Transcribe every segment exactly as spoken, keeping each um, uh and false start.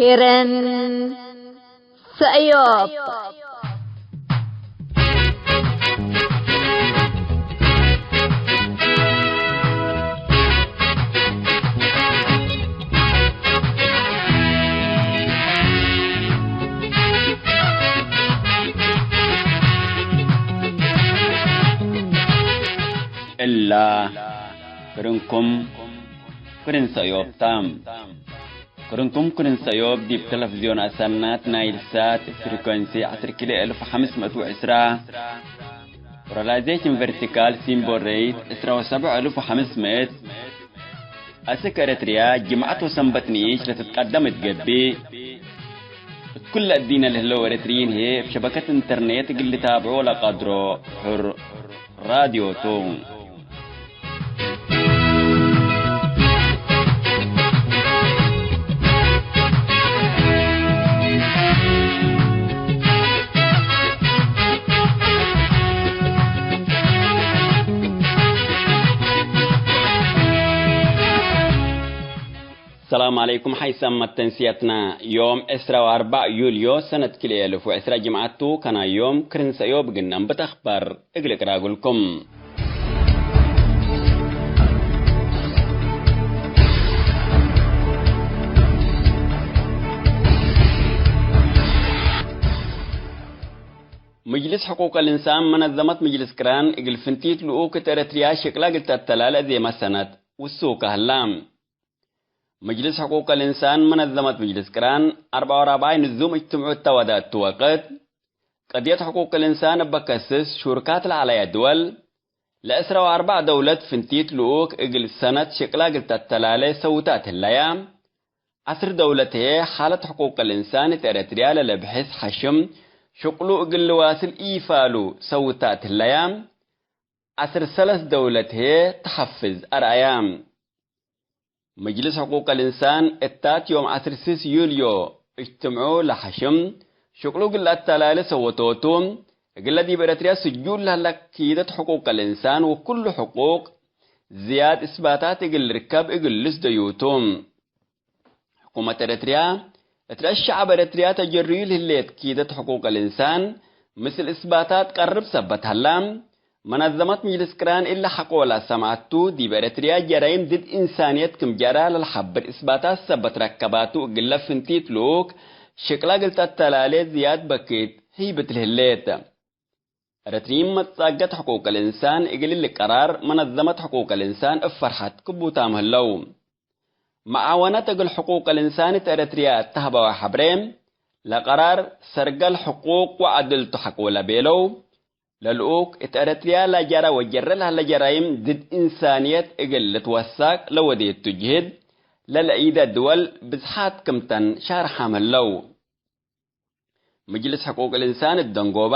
ክርን ሰእዮብ። እላ ክርንኩም ክርን ሰእዮብ ተ። ክርንኩም ክርን ሰእዮብ ዲብ ተለፍዝዮን አሰናት ናይል ሳት እብ ፍሪኮንሲ ዐስር ኪሎ እልፍ ሐምስ ምእት ወዕስራ፣ ፖላራይዜሽን ቨርቲካል ሲምቦል ሬት ዕስራ ወሰብዕ እልፍ ወሐምስ ምእት፣ አስክ ኤረትርያ ጅምዐት ወሰንበት ንኢሽ ለትትቀደም እት ገብእ፣ እት ኩለ እዲነ ለህለው ኤረትርዪን ህዬ እብ ሸበከት ኢንተርኔት እግል ልታብዖ ለቀድሮ ሕር ራድዮ ቱ። ሰላም ዐለይኩም ሓይሳም መተንስያትና፣ ዮም ዕስራ ወአርበዕ ዩልዮ ሰነት ክልኤ እልፍ ወዕስራ ጅምዓት ቱ፣ ከናይ ዮም ክርን ሰእዮብ እግል ነንብት አኽባር እግል እቅራጉልኩም። ምጅልስ ሕቁቅ ልእንሳን መነዘመት ምጅልስ ቅራን እግል ፍንቲት ልኡክ እት ኤረትርያ ሽቅላ እግል ተአተላለ እዜመ ሰነት ውሱከ ህላ። ምጅልስ ሕቁቅ ልእንሳን መነዘመት ምጅልስ ቅራን አርበዕ ወራብዓይ ንዙም እጅትምዑ እተ ወደአቱ ወቅት፣ ቅድየት ሕቁቅ ልእንሳን እበ ከስስ ሹርካት ለዐለየ ድወል፣ ለዕስራ ወአርበዕ ደውለት ፍንቲት ልኡክ እግል ሰነት ሽቅላ እግል ተአተላለ ሰውታት ህለያ። ዐስር ደውለት ህዬ ሓለት ሕቁቅ ልእንሳን እት ኤረትርያ ለለብሕስ ሐሽም ሽቅሉ እግል ልዋስል ኢፋሉ ሰውታት ህለያ። ዐስር ሰለስ ደውለት ህዬ ተሐፍዝ አርአያ። ምጅልስ ሕቁቅ ልእንሳን እታት ዮም ዐስር ስስ ዩልዮ እጅትምዑ ለሐሽም ሽቅሉ እግል ለአተላሌ ሰወቶቱ፣ እግለ ዲብ ኤረትርያ ስጁል ለህለ ኪደት ሕቁቅ ልእንሳን ወኩሉ ሕቁቅ ዝያድ እስባታት እግል ልርከብ እግል ልስደዩ ቱ። ሕኩመት ኤረትርያ፣ እት ረአስ ሸዐብ ኤረትርያ ተጀርዩ ለህሌት ኪደት ሕቁቅ ልእንሳን፣ ምስል እስባታት ቀርብ ሰበት ሀላ። መነዘመት ምጅልስ ቅራን እለ ሐቆ ለአሰምዐቱ፣ ዲብ ኤረትርያ ጀራይም ድድ እንሳንየት ክም ጀራ ለልሐብር እስባታት ሰበት ረከባቱ፣ እግለ ፍንቲት ልኡክ ሽቅላ እግል ተአተላሌ ዝያድ በክት ህይብት ለህሌት። ኤረትርዪን መትጻገት ሕቁቅ ልእንሳን እግል ልቀራር መነዘመት ሕቁቅ ልእንሳን እብ ፈርሐት ክቡታም ህለው። መዓወነት እግል ሕቁቅ ልእንሳን እት ኤረትርያ እተሀበወ ሐብሬ፣ ለቀራር ሰርገል ሕቁቅ ወዐድል ቱ ሐቆለ ቤለው። ለልኡክ እት ኤረትርያ ለጀረ ወጀረ ለህለ ጀራይም ድድ እንሳንየት እግል ልትወሰቅ ለወዴቱ ጅህድ ለለአይደ ድወል ብዝሓት ክምተን ሻርሓም ህለው። ምጅልስ ሕቁቅ ልእንሳን እት ደንጎባ፣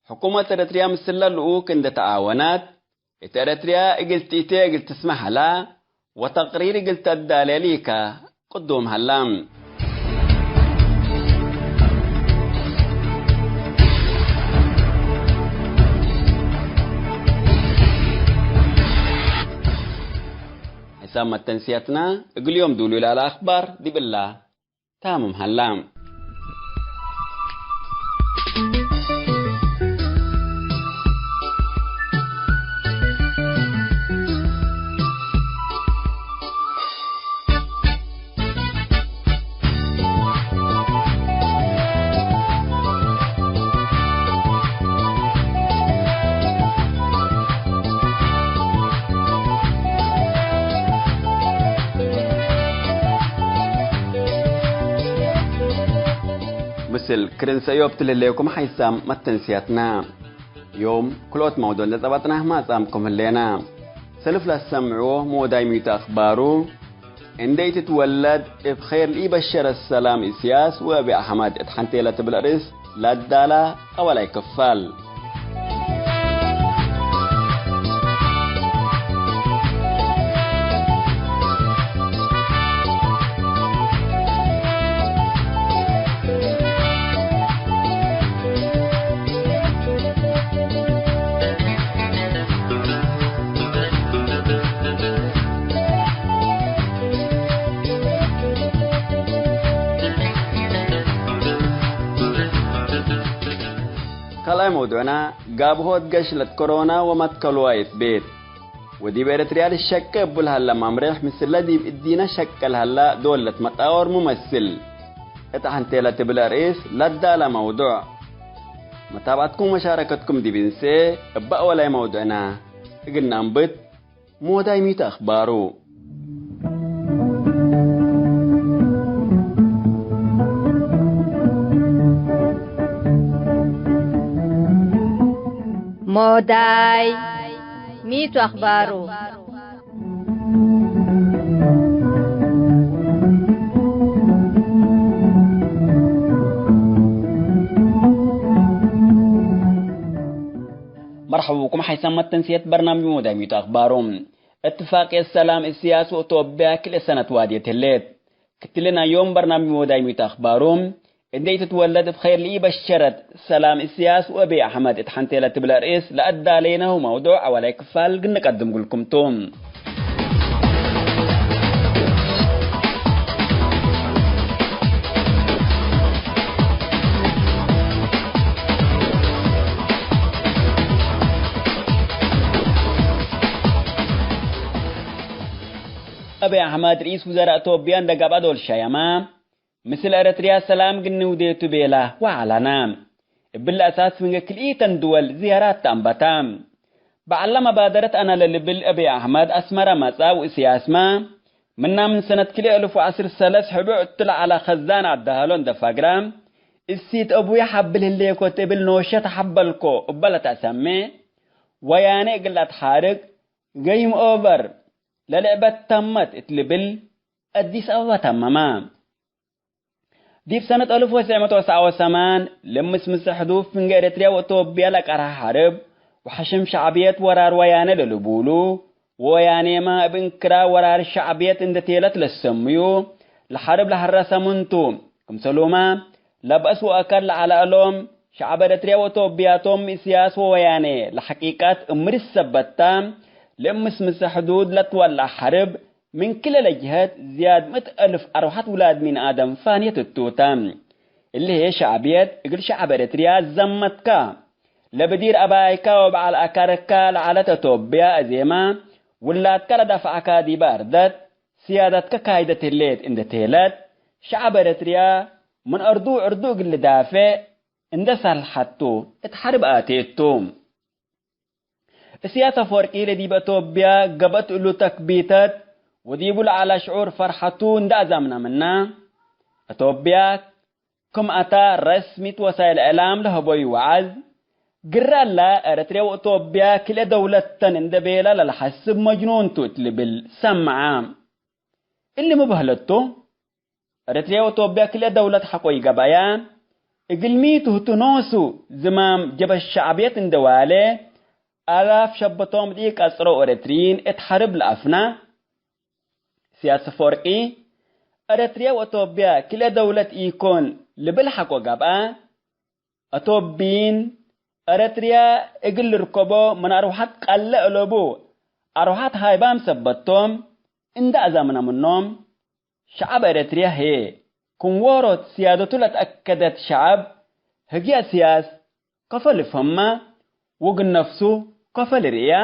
ሕኩመት ኤረትርያ ምስለ ልኡክ እንዴ ተዓወናት፣ እት ኤረትርያ እግል ትእቴ እግል ትስመዕ ሀላ፣ ወተቅሪር እግል ተዳሌ ሊከ ቅዱም ሀላ። ሕሳብ መተንስያትና እግል ዮም ዱሉይ ለዐለ አኽባር ዲብ እላ ታምም ሀላ። ምስል ክርን ሰእዮብ ትልህሌኩም ሓይሳም መተንስያትና። ዮም ክልኦት መውዶል ለጸባጥናህ ማጻምኩም ህሌና። ሰልፍ ለሰምዕዎ መወዳይ ሚቱ አኽባሩ፣ እንዴ ኢትትወለድ እብ ኼር ለኢበሸረ ሰላም እስያስ ወአቢ አሕመድ እት ሐንቴ ለትብል አርእስ ለአዳላ አወላይ ክፋል። ጣይ መውዱዕና፣ ጋብሆት ገሽለት ኮሮና ወመትከልዋ ይትቤት። ወዲብ ኤረትርያ ልሸቄ እቡ ለሀለ መምሬሕ፣ ምስለ ዲብ እዲነ ሸቄ ለሀላ ዶል ለትመጣወር ሙመስል እት ሐንቴ ለትብል አርእስ ለዳለ መውዱዕ። መታብዐትኩም ወመሻረከትኩም ዲብ እንሴ፣ እበ አወላይ መውዱዕና እግል ነአንብት። ሞዳይ ሚቱ አኽባሩ። ሞዳይ ሚቱ አኽባሩ። መርሐባ ብኩም ሐይሰ መተንስየት በርናምጅ ሞዳይ ሚቱ አኽባሩ። እትፋቅየት ሰላም እስያስ ወእቶብያ ክልኤ ሰነት ዋድየት ህሌት። ክትለ ናይ ዮም በርናምጅ ሞዳይ ሚቱ አኽባሩ፣ እንዴ ኢትትወለድ እብ ኸይር ለኢበሸረት ሰላም እስያስ ወአብይ አሕመድ እት ሐንቴ ለትብል አርእስ ለአዳሌነሁ መውዱዕ አወላይ ክፋል ግንቀድም ግልኩም ቱ። አብይ አሕመድ ርኢስ ውዘራእ ቶብያ እንደ ገብአ ዶል ሸየመ፣ ምስል ኤረትርያ ሰላም ግንውዴቱ ቤላ ወዐለነ። እብሊ አሳስ ፍንጌ ክልኢተን ድወል ዝያራት ተአንበተ። በዐለ መባደረት አነ ለልብል አብይ አሕመድ አስመረ መጽአ ወእስያስመ፣ ምና ምን ሰነት ክልኤ እልፍ ወዐስር ሰለስ ሕቡዕ እቱ ለዐለ ከዛን አዳህሎ እንደ ፈግረ፣ እሲት አቡይ ሐብል ህሌኮ እት እብል ኖሸ ተሐበልኮ እበ ለተአሰሜ፣ ወያኔ እግል ለአትሓርግ፣ ገይም ኦቨር ለልዕበት ተመት እት ልብል አዲስ አበባ ተመመ። ዲብ ሰነት አልፍ ወትስዕ መቶ ወሰብዓ ወሰማን ለምስምሰ ሕዱድ ፍንጌ ኤረትርያ ወኢትዮጵያ ለቀርሐ ሐርብ፣ ወሐሽም ሸዕብየት ወራር ወያኔ ለልቡሉ፣ ወወያኔመ እብ እንክራ ወራር ሸዕብየት እንዴ ቴለት ለሰምዩ፣ ለሐርብ ለሐረሰ ምንቱ፣ ክምሰሉመ ለበእስ ወአካል ለዐለ እሎም፣ ሸዕብ ኤረትርያ ወኢትዮጵያ ቶም፣ እስያስ ወወያኔ ለሐቂቀት እምር ሰበታ፣ ለምስምሰ ሕዱድ ለትወለዐ ሐርብ፣ ምን ክለ ለጅሀት ዝያድ ምእት አልፍ አርወሐት ውላድ ሚን አደም ፋንየት እቱ ተ። እሊ ህዬ ሸዕብየት እግል ሸዐብ ኤረትርያ ዘመትከ። ለብዲር አባይከ ወበዐል አካርከ ለዐለት አቶብያ አዜመ፣ ውላድከ ለደፍዐከ ዲበ አርደት፣ ስያደትከ ካይደት ህሌት እንዴ ቴለት፣ ሸዐብ ኤረትርያ ምን አርዱ ወዕርዱ እግል ልዳፌዕ እንዴ ሰልሐቱ እት ሐርብ አቴቱ። እስያስ አፈወርቂ ለዲብ አቶብያ ገብአት እሉ ተክቢተት ወዲቡ ለዐለ ሽዑር ፈርሐቱ እንዴ አዛምነ ምነ፣ አቶብያ ክም አታ ረስሚት ወሳይል እዕላም ለሀበዩ ወዐዝ፣ ግረ እለ ኤረትርያ ወአቶብያ ክልኤ ደውለት ተን እንዴ ቤለ ለለሐስብ መጅኑን ቱ እት ልብል ሰምዐ። እሊ ሚ በህለት ቱ? ኤረትርያ ወአቶብያ ክልኤ ደውለት ሐቆ ኢገብአያ፣ እግልሚ ቱ ህቱ ኖሱ ዝማም ጀብሀት ሸዕብየት እንዴ ዋሌ፣ አላፍ ሸበቶም ዲብ ቀጽሮ ኤረትርዪን እት ሐርብ ለአፍና። እስያስ አፈወርቂ፣ ኤረትርያ ወአቶብያ ክልኤ ደውለት ኢኮን ልብል ሐቆ ገብአ፣ አቶብይን ኤረትርያ እግል ልርከቦ ምን አርወሐት ቀለ እለቡ አርወሐት ሃይባም ሰበት ቶም እንዴ አዛምነ ምኖም፣ ሸዐብ ኤረትርያ ህዬ ክም ዎሮት ስያደቱ ለተአከደት ሸዐብ፣ ህግየ እስያስ ከፎ ልፍሀማ ወእግል ነፍሱ ከፎ ልርእያ።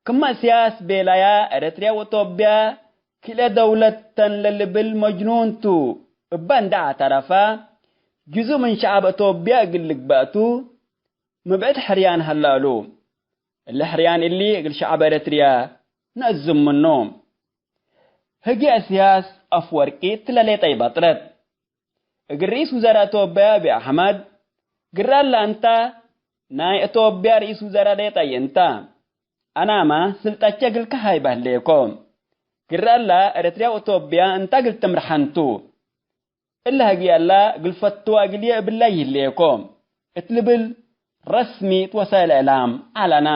ክመ እስያስ ቤለያ፣ ኤረትርያ ወአቶብያ ክልኤ ደውለት ተን ለልብል መጅኑን ቱ እበ እንዴ አዕተረፈ፣ ጅዙእ ምን ሸዐብ አቶብያ እግል ልግበእ ቱ፣ ምብዕድ ሕርያን ሀለ እሉ። እሊ ሕርያን እሊ እግል ሸዐብ ኤረትርያ ነአዝም ምኑ። ህግየ እስያስ አፍወርቂ እትለ ሌጠ ኢበጥረት። እግል ርኢስ ውዘራእ አቶብያ አብይ አሕመድ፣ ግረ እለ እንተ ናይ አቶብያ ርኢስ ውዘራእ ሌጠ ይእንተ። አናመ ስልጠቼ እግልከ ሃይበ ህሌኮ። ግረ እለ ኤረትርያ ወአቶብያ እንተ እግል ትምርሐን ቱ። እለ ህግየ እለ እግል ፈትዋ እግልዬ እብለ ይህሌኮ እት ልብል ረስሚ እት ወሳይል እዕላም ዐለነ።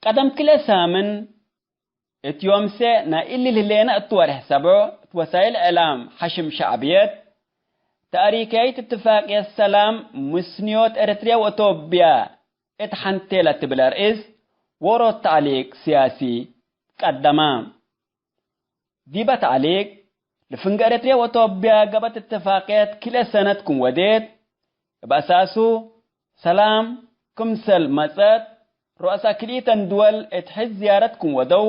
ቀደም ክልኤ ሳምን እት ዮምሴ ናይ እሊ ለህሌነ እቱ ወሬሕ ሰብዖ እት ወሳይል እዕላም ሐሽም ሸዕብየት፣ ተእሪካይት እትፋቅየት ሰላም ምስንዮት ኤረትርያ ወአቶብያ እት ሐንቴ ለትብል አርእስ ዎሮት ተዕሊቅ ስያሲ ቀደመ። ዲበ ተዕሊቅ፣ ለፍንጌ ኤረትርያ ወአቶብያ ገብአት እትፋቅየት ክልኤ ሰነት ክም ወዴት፣ እብ አሳሱ፣ ሰላም ክምሰል መጸት፣ ሩአሳ ክልኢተን ድወል እት ሕድ ዝያረት ክም ወደው፣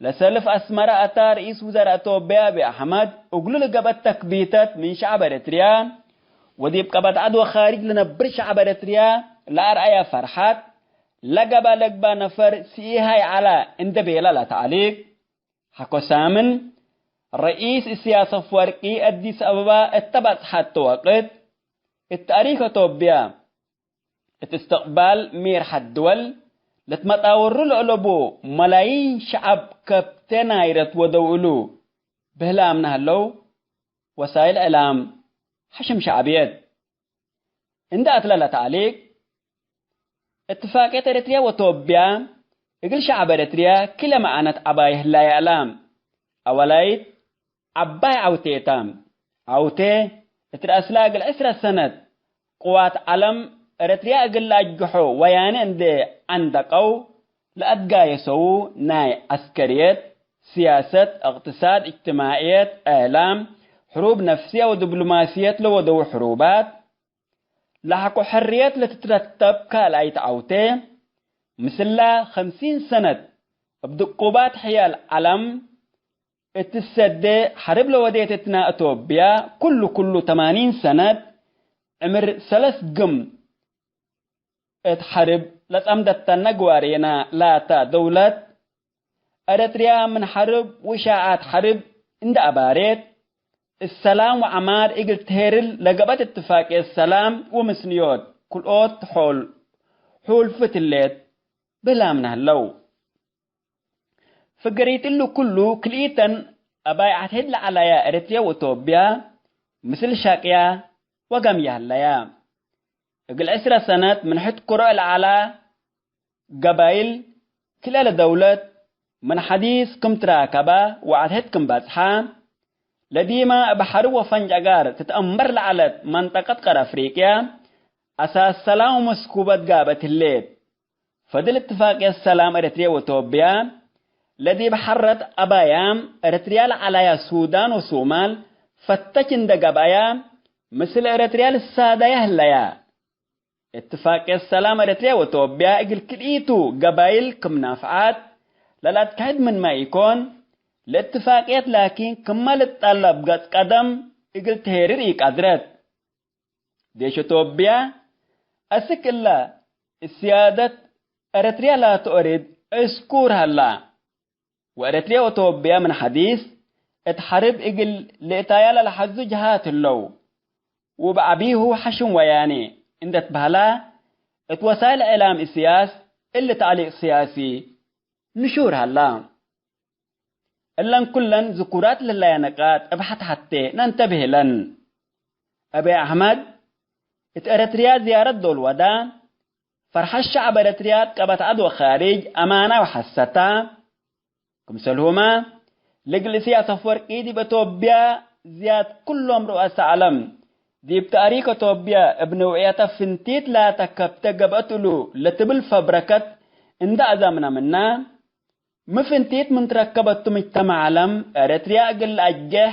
ለሰልፍ አስመረ አታ ርኢስ ውዘራእ ቶብያ አቢ አሕመድ፣ እግሉ ለገብአት ተክቢተት ምን ሸዐብ ኤረትርያ ወዲብ ቀበት ዐድ ወካርጅ ለነብር ሸዐብ ኤረትርያ ለአርአያ ፈርሐት፣ ለገባ ለግባ ነፈር ሲኢሃይ ዐላ እንዴ ቤላ ለተዐሊቅ፣ ሐቆ ሳምን፣ ረኢስ እስያስ አፍወርቂ አዲስ አበባ እተ በጽሐት ወቅት፣ እት ታሪክ አቶብያ፣ እት እስትቅባል ሜርሐት ድወል ለትመጣወሩ ለአለቡ መላይን ሸዐብ ከብቴ ናይረት ወደው እሉ፣ ብህላም ነህለው ወሳይል እዕላም ሐሽም ሸዕብየት። እንደ አትለ ለተዕሊቅ፣ እትፋቅየት ኤረትርያ ወቶብያ እግል ሸዐብ ኤረትርያ ክለ መዓነት ዐባይ ህላየ ዐላ። አወላይት፣ ዐባይ ዐውቴ ተ። ዐውቴ፣ እት ረአስላ እግል ዕስረ ሰነት ቅዋት ዐለም ኤረትርያ እግል ለአጅሖ ወያኔ እንዴ ዐንደቀው ለአትጋየሰዉ ናይ ዐስከርየት፣ ስያሰት፣ እቅትሳድ፣ እጅትማዕየት፣ እዕላም፣ ሕሩብ ነፍስየ ወዲብሎማስየት ለወደዉ ሕሩባት፣ ለሐቆ ሕርየት ለትትረተብ ካልኣይት ዐውቴ፣ ምስላ ኸምሲን ሰነት እብ ድቁባት ሕያል ዐለም እት ትሰዴ ሐርብ ለወዴት እትና እቶብያ፣ ኩሉ ኩሉ ተማኒን ሰነት ዕምር ሰለስ ግም እት ሐርብ ለጸምደተነ ግዋሬና ላታ ደውለት፣ ኤረትርያ ምን ሐርብ ውሻዓት ሐርብ እንደ አባሬት፣ እሰላም ወዐማር እግል ትሄርል ለገብአት እትፋቅየት ሰላም ወምስንዮት ክልኦት ሖል ሑልፍት ህሌት ብህላምነ ህለው። ፍገሪት እሉ ኩሉ ክልኢተን አባይ ዐትሕድ ለዐለያ ኤረትርያ ወቶብያ ምስል ሸቅያ ወገምያ ህለያ። እግል ዕስረ ሰነት ምን ሕድ ክሮዕ ለዐላ ገባይል ክልኤ ለደውለት ምን ሐዲስ ክም ትራከባ ወዐትሕድ ክም በጽሐ፣ ለዲመ እብ ሐርብ ወፈንጅ አጋር ትትአንበር ለዐለት መንጠቀት ቀር አፍሪቅያ አሳስ ሰላም ወመስኩበት ጋብአት ህሌት። ፈድል እትፋቅየት ሰላም ኤረትርያ ወቶብያ፣ ለዲብ ሐረት አባያም ኤረትርያ ለዐላያ ሱዳን ወሶማል ፈተች እንደ ገብአያ፣ ምስል ኤረትርያ ልሳደያ ህለያ። እትፋቅየት ሰላም ኤረትርያ ወቶብያ እግል ክልኢቱ ገባይል ክም ናፍዓት ለለአትከሕድ ምንመ ኢኮን፣ ለእትፋቅየት ላኪን ክመ ልትጠለብ ገጽ ቀደም እግል ትሄርር ኢቀድረት። ዴሽ ቶብያ አስክ እለ እት ስያደት ኤረትርያ ላትኦርድ ዕስኩር ሀላ። ወኤረትርያ ወቶብያ ምን ሐዲስ እት ሐርብ እግል ልእታያ ለለሐዙ ጀሃት ህለው። ወእብ ዐቢሁ ሐሽም ወያኔ እንዴ ትበህላ እት ወሳይል እዕላም እስያስ እሊ ተዕሊቅ ስያሲ ንሹር ሀላ። እለን ኩለን ዝኩራት ለህለያ ነቃጥ እብ ሐት ሐቴ ነንተብህ እለን። አቢ አሕመድ እት ኤረትርያ ዝያረት ዶል ወዳ፣ ፈርሐት ሸዐብ ኤረትርያ ቀበት ዐድ ወካርጅ አማና ወሐሰታ። ክምሰልሁመ፣ ለእግል እስያስ አፍወርቂ ዲብ አቶብያ ዝያድ ኩሎም ሩአሰ ዐለም፣ ዲብ ተእሪክ አቶብያ እብ ንውዕየተ ፍንቲት ላተ ከብተ ገብአት እሉ ለትብል ፈብረከት እንደ አዛምነ ምና፣ ሚ ፍንቲት ምን ትረከበቱ ምጅተመዕ ዐለም ኤረትርያ እግል ለአጀሕ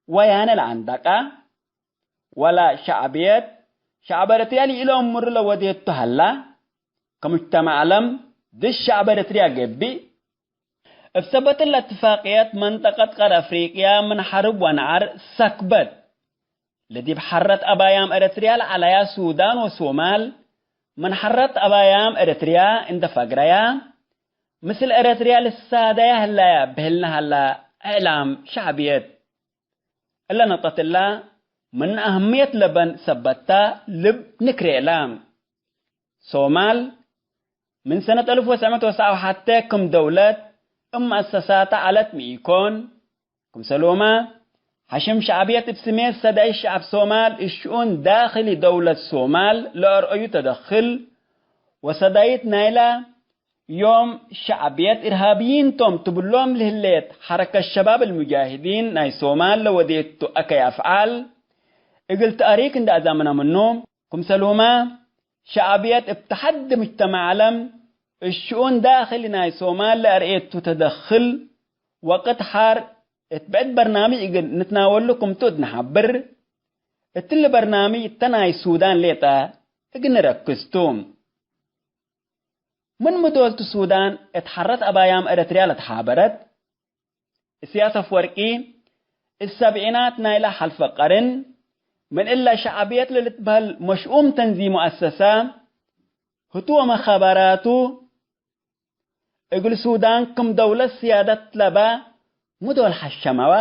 ወያነ ለአንደቀ፣ ወላ ሸዕብየት ሸዕብ ኤረትርያ ለኢለአምሩ ለወዴቱ ሀላ፣ ከሙጅተመዕ ዐለም ድድ ሸዕብ ኤረትርያ ገብእ። እብ ሰበት እለ እትፋቅየት መንጠቀት ቀር አፍሪቅያ ምን ሐርብ ወነዐር ሰክበት። ለዲብ ሐረት አባያም ኤረትርያ ለዐለያ ሱዳን ወሶማል፣ ምን ሐረት አባያም ኤረትርያ እንደ ፈግረያ፣ ምስል ኤረትርያ ልሳደያ ህለያ ብህልነ ሀላ እዕላም ሸዕብየት። እለ ነቅጠት እላ ምን አህምየት ለበን ሰበታ ልብ ንክሬ እላ። ሶማል ምን ሰነት አልፍ ወትሰዕ መት ወሰብዓ ወሐቴ ክም ደውለት እብ መአሰሳተ ዐለት ሚ ኢኮን። ክምሰልሁመ፣ ሐሽም ሸዕብየት እብ ስሜት ሰዳይት ሸዐብ ሶማል እሽኡን ዳክሊ ደውለት ሶማል ለአርአዩ ተደክል ወሰዳይት ናይላ ዮም ሸዕብየት ኢርሃብይን ቶም ትብሎም ለህሌት ሐረከት ሸባብ አልሙጃሂዲን ናይ ሶማል ለወዴቱ አከይ አፍዓል እግል ተእሪክ እንደ አዛምነ ምኑ፣ ክምሰልሁመ ሸዕብየት እብ ተሐዲ ሙጅተመዕ ዐለም እሽኡን ዳክሊ ናይ ሶማል ለአርኤቱ ተደክል ወቅት ሐር እት ብዕድ በርናምጅ እግል ንትናወሉ ክምቱ እት ነሐብር። እትሊ በርናምጅ እተ ናይ ሱዳን ሌጠ እግል ንረክዝ ቱ። ምን ምዶልቱ ሱዳን እት ሐረት አባያም ኤረትርያ ለተሓበረት፣ እስያስ አፍወርቂ እት ሰብዒናት ናይለ ሐልፈ ቀርን ምን እለ ሸዕብየት ለልትበህል መሽኡም ተንዚም ወአሰሰ፣ ህቱ ወመኸበራቱ እግል ሱዳን ክም ደውለት ስያደት ለበ ምዶል ሐሸመወ።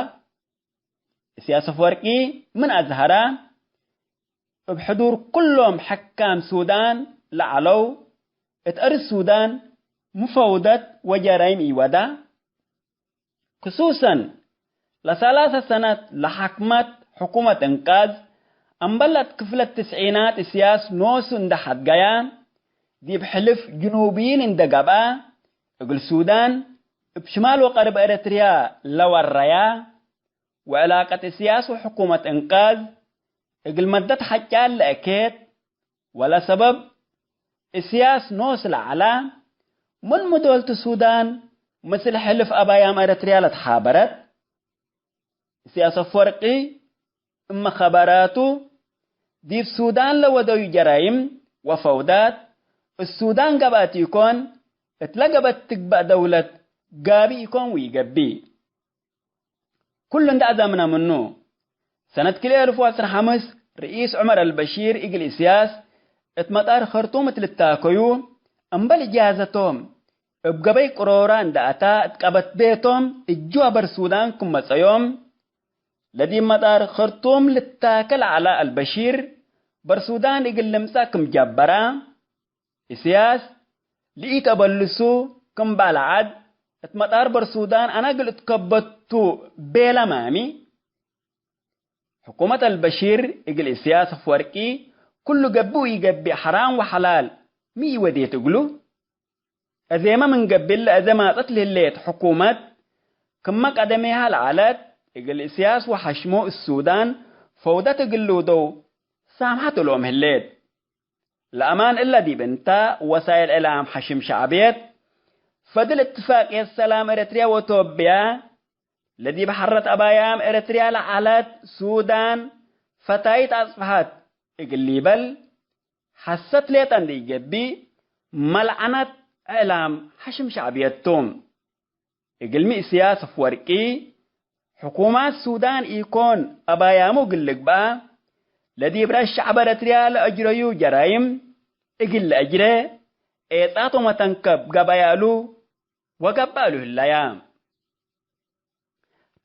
እስያስ አፍወርቂ ምን አዝሀረ፣ እብ ሕዱር ኩሎም ሕካም ሱዳን ለዐለው፣ እት አርድ ሱዳን ምፈውደት ወጀራይም ኢወዳ። ክሱሰን፣ ለሰላሰ ሰነት ለሐክመት ሕኩመት እንቃዝ፣ አምበል እት ክፍለት ትስዒናት እስያስ ኖሱ እንደ ሐድገየ፣ ዲብ ሕልፍ ጅኑብይን እንደ ገብአ፣ እግል ሱዳን እብ ሽማል ወቀርብ ኤረትርያ ለወረየ፣ ወዕላቀት እስያስ ወሕኩመት እንቃዝ እግል መደት ሐጫል ለአኬት፣ ወለሰበብ እስያስ ኖስ ለዐለ፣ ምን ምዶልቱ ሱዳን ምስል ሕልፍ አባያም ኤረትርያ ለተሓበረት። እስያስ አፍወርቂ እመ ኸበራቱ፣ ዲብ ሱዳን ለወደዩ ጀራይም ወፈውዳት፣ እት ሱዳን ገብአት ኢኮን፣ እት ለገበት ትግበእ ደውለት ጋቢ ኢኮን ወኢገብእ። ኩሉ እንደ አዛምነ ምኑ፣ ሰነት ክልኤ አልፍ ወዐስር ሐምስ ርኢስ ዑመር አልበሺር እግል እስያስ እት መጣር ከርቱም እት ልታከዩ፣ እምበል እጃዘቶም እብ ገበይ ቅሮራ እንደ አታ እት ቀበት ቤቶም እጅዋ በር ሱዳን ክም መጸዮም፣ ለዲብ መጣር ከርቱም ልታከ ለዐለ አልበሺር በር ሱዳን እግል ልምጸእ ክም ጀበራ፣ እስያስ ለኢተበልሱ ክም በዐለ ዐድ፣ እት መጣር በር ሱዳን አነ እግል እትከበቱ ቤለ ማሚ። ሕኩመት አልበሺር እግል እስያስ አፍወርቂ፣ ኩሉ ገብእ ወኢገብእ፣ ሐራም ወሐላል ሚ ኢወዴት እግሉ? አዜመ ምን ገብእ ለአዜ ማጸት ለህሌት ሕኩመት፣ ክመ ቀደሜሃ ለዐለት፣ እግል እስያስ ወሐሽሙ እት ሱዳን ፈውደት እግል ልውደው ሳምሐት እሎም ህሌት። ለአማን እለ ዲብ እንተ ወሳይል እዕላም ሐሽም ሸዕብየት፣ ፈድል እትፋቅየት ሰላም ኤረትርያ ወቶብያ፣ ለዲብ ሐረት አባያም ኤረትርያ ለዐለት ሱዳን ፈታይት አጽፍሐት እግል ሊበል ሐሰት ሌጠ እንዴ ኢገብእ፣ መልዐነት እዕላም ሐሽም ሸዕብየት ቱ። እግልሚ እስያስ አፍወርቂ፣ ሕኩማት ሱዳን ኢኮን አባያሙ እግል ልግበአ፣ ለዲብ ረአስ ሸዕብ ኤረትርያ ለአጅረዩ ጀራይም እግል ለአጅረ፣ ኤጻት ወመተንከብ ገበያሉ ወገበእሉ ህለያ።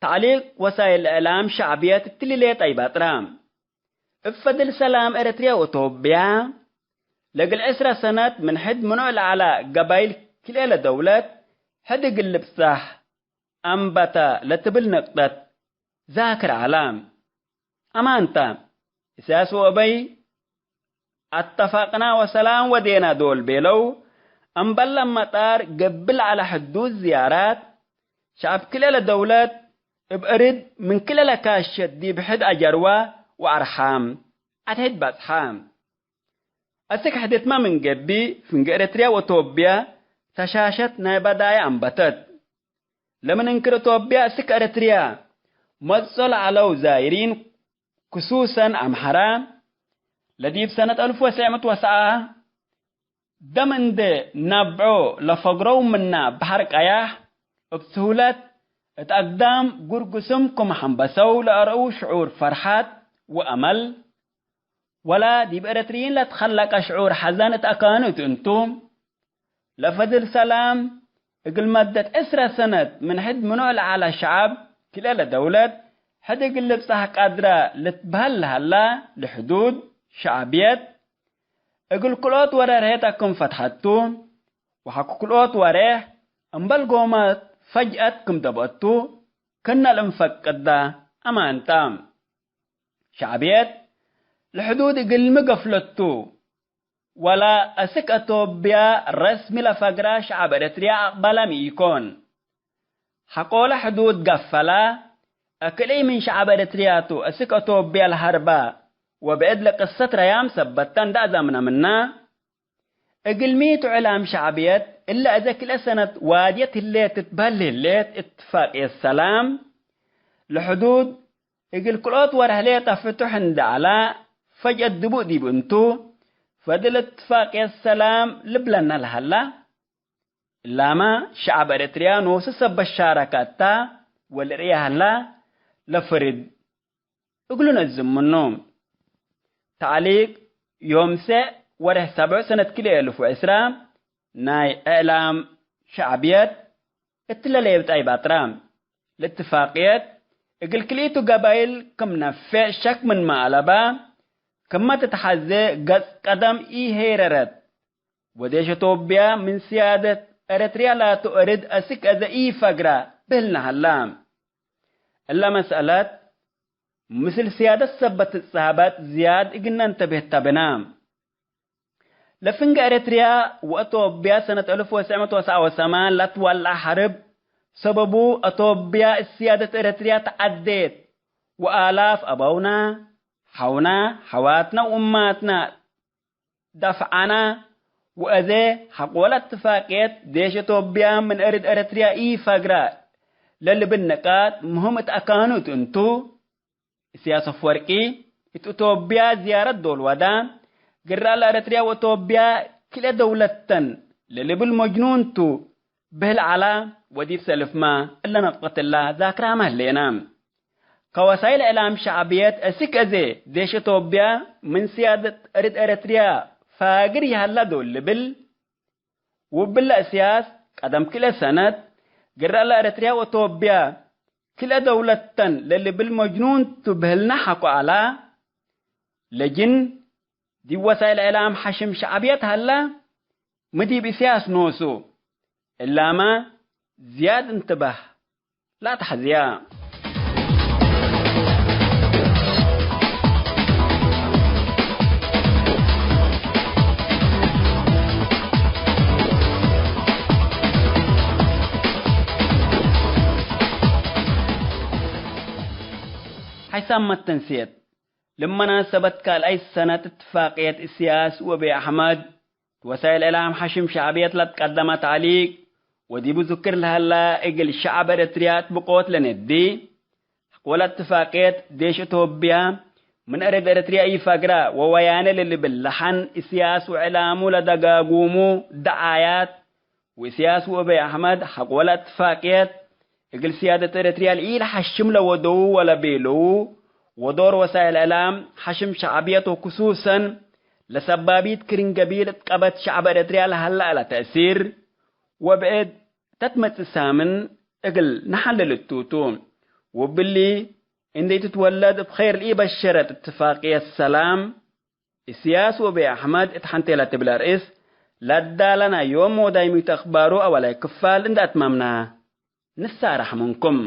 ተዕሊቅ ወሳይል እዕላም ሸዕብየት እትሊ ሌጠ ኢበጥራ። እብ ፈድል ሰላም ኤረትርያ ወቶብያ፣ ለእግል ዕስረ ሰነት ምን ሕድ ምኑዕ ለዐለ ገባይል ክልኤ ለደውለት ሕድ እግል ልብጸሕ አንበተ ለትብል ንቅጠት ዛክር ዐለ። አማንተ፣ እስያስ ወአበይ አተፋቅና ወሰላም ወዴና ዶል ቤለው፣ እምበል ለመጣር ገብእ ለዐለ ሕዱድ ዝያራት፣ ሸዐብ ክልኤ ለደውለት እብ እርድ ምን ክልኤ ለካሸት ዲብ ሕድ አጀርወ ወአርሓም አድሕድ በጽሐ። አስክ ሕድትመ ምን ገብእ፣ ፍንጌ ኤረትርያ ወቶብያ ተሻሸት ናይ በዳየ አንበተት። ለምን እንክር፣ ቶብያ እስክ ኤረትርያ መጽኦ ለዐለው ዛይሪን፣ ክሱሰን አምሐራ፣ ለዲብ ሰነት አልፍ ወትስዕ ምእት ወሰብዓ ደም እንዴ ነብዖ ለፈግረው ምና በሐር ቀያሕ፣ እብ ስሁለት እት አግዳም ጉርጉስም ክም ሐንበሰው ለአርአው ሽዑር ፈርሐት ወአመል፣ ወላ ዲብ ኤረትርይን ለትከለቀ ሽዑር ሐዘን እት አካኑ እት እንቱ። ለፈድል ሰላም፣ እግል መደት ዕስረ ሰነት ምን ሕድ ምኑዕ ለዐለ ሸዐብ ክልኤ ለደውለት፣ ሕድ እግል ልብጸሕ ቀድረ ልትበህል ለሀላ ለሕዱድ ሸዕብየት፣ እግል ክልኦት ወሬሕ ርሄት አክም ፈትሐቱ፣ ወሐቆ ክልኦት ወሬሕ እምበል ጎማት ፈጅአት ክም ደብአቱ ክነ ለእንፈቅዳ አማንታ። ሸዕብየት ለሕዱድ እግልሚ ገፍለቱ፣ ወላ አስክ አቶብያ ረስሚ ለፈግራ ሸዐብ ኤረትርያ አቅበለ ሚ ኢኮን። ሐቆለ ሕዱድ ገፈላ፣ አክልኢ ምን ሸዐብ ኤረትርያ ቱ አስክ አቶብያ ለሀርባ ወብዕድ ለቅሰት ረያም ሰበተ እንደ አዛምነ ምና። እግልሚ ቱ ዕላም ሸዕብየት እለ አዜ ክልኤ ሰነት ዋድየት ህሌት ትትበህል ህሌት እትፋቅየት ሰላም ለሕዱድ እግል ክልኦት ወርሕ ሌጠ ፍቱሕ እንዴ ዐላ፣ ፈጅአት ድቡእ ዲብ እንቱ፣ ፈድል እትፋቅየት ሰላም ልብለነ ለሀላ። እላመ ሸዐብ ኤረትርያ ኖሱ ሰበት ሻረከ እተ ወልርእየ ሀላ ለፍርድ እግሉ ነዝም ምኑ። ተዕሊቅ፣ ዮም ሰዕ ወርሕ ሰብዕ ሰነት ክልኤ እልፍ ወዕስራ፣ ናይ እዕላም ሸዕብየት እትለ ለየብጣይ ባጥራ። ለእትፋቅየት እግል ክልኢቱ ገባይል ክም ነፌዕ ሸክ ምንመ አለበ፣ ክመ ትትሐዜ ገጽ ቀደም ኢሄረረት። ወዴሽ ቶብያ ምን ስያደት ኤረትርያ ላቱ እርድ አስክ አዘ ኢፈግራ ብህልነ ሀላ። እለ መስአለት ምስል ስያደት ሰበት ትትጸሀበት ዝያድ እግልነ እንተብህት ተ ብነ። ለፍንገ ኤረትርያ ወአቶብያ ሰነት አልፍ ወትሰዕ ምእት ወትስዓ ወሰማን ለትወለዐ ሐርብ ሰበቡ አቶብያ እት ስያደት ኤረትርያ ተዐዴት ወአላፍ አበውነ፣ ሐውነ፣ ሐዋትነ ወእማትነ ደፍዐነ ወአዜ ሐቆለ እትፋቅየት ዴሽ ቶብያ ምን እርድ ኤረትርያ ኢፈግረ ለልብል ንቃጥ ምህም እት አካኑ እት እንቱ። እስያስ አፍወርቂ እት ቶብያ ዝያረት ዶል ወደ፣ ግረ ለኤረትርያ ወቶብያ ክልኤ ደውለት ተን ለልብል መጅኑን ቱ ብህል ዐላ ወዲብ ሰልፍመ እለ ነጥቀት እለ ዛክራመ ህሌነ። ከወሳይል እዕላም ሸዕብየት እስክ አዜ ዴሽ ቶብያ ምን ስያደት እርድ ኤረትርያ ፋግር ይሀላ ዶል ልብል፣ ውብለ እስያስ ቀደም ክልኤ ሰነት፣ ግረ ለኤረትርያ ወቶብያ ክልኤ ደውለት ተን ለልብል መጅኑን ቱ ብህልነ ሐቆ ዐላ። ለጅን ዲብ ወሳይል እዕላም ሐሽም ሸዕብየት ሀላ፣ ሚ ዲብ እስያስ ኖሱ፣ እላመ ዝያድ እንትባህ ለአትሐዝያ። ሐይሳም መተንስየት፣ ለመናሰበት ካልኣይ ሰነት እትፋቅየት እስያስ ወአቢ አሕመድ፣ ወሳይል እዕላም ሐሽም ሸዕብየት ለትቀደመ ተዕሊቅ፣ ወዲቡ ዝክር ለሀላ እግል ሸዐብ ኤረትርያ እት ብቆት ለነዲ፣ ሐቆለ እትፋቅየት ዴሽ እቶብያ ምን እርድ ኤረትርያ ኢፈግረ ወወያኔ ለልብል ለሐን እስያስ ወእዕላሙ ለደጋጉሙ ደዓያት፣ ወእስያስ ወአቢ አሕመድ ሐቆለ እትፋቅየት እግል ስያደት ኤረትርያ ለኢለሐሽም ለወደዉ ወለቤለዉ፣ ወዶር ወሳይል እዕላም ሐሽም ሸዕብየት ወክሱሰን ለሰባቢት ክርን ገቢል እት ቀበት ሸዕብ ኤረትርያ ለሀለ እለ ተእሲር ወብዕድ ተትመጽእ ሳምን እግል ነሐልል እቱ ቱ። ወብሊ እንዴ ትትወለድ እብ ኼር ለኢበሸረት እትፋቅየት ሰላም፣ እስያስ ወአቢ አሕመድ እት ሐንቴ ለትብል አርእስ ለአዳለና ዮም ሞዳይሚት አክባሩ አወላይ ክፋል እንዴ አትመምና። ንሳረሕ ምንኩም።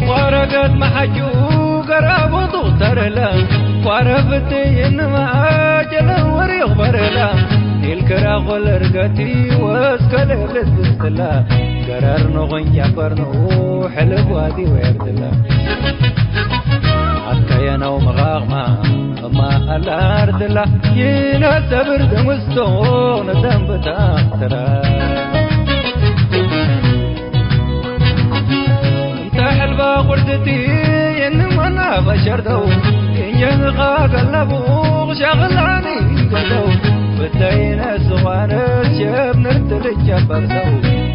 ቋረገት መሓጩ ገራቡ ዱክተርለ፣ ቋረ ፍትይ እንመ አጀለ ወሪቅ በርለ፣ ኢልክራኹ ለርገቲ ወስከለ ልትብስትለ፣ ገረር ንኹን ጃፈር ንኡ ሕልብ ዋዲ ወየርትለ። አትከየነው መቃቅማ እማ አላርትለ፣ ይነ ሰብር ደምስቶ ነደንብታ ትረ። እንተ ሕልባ ቁርድቲ የንመና በሸርደው፣ እንጀንኻ ገለቡ ሸቕላኒ ገደው፣ ብተይነ ስዋነ ሸብ ንርት ልጀበር ሰው።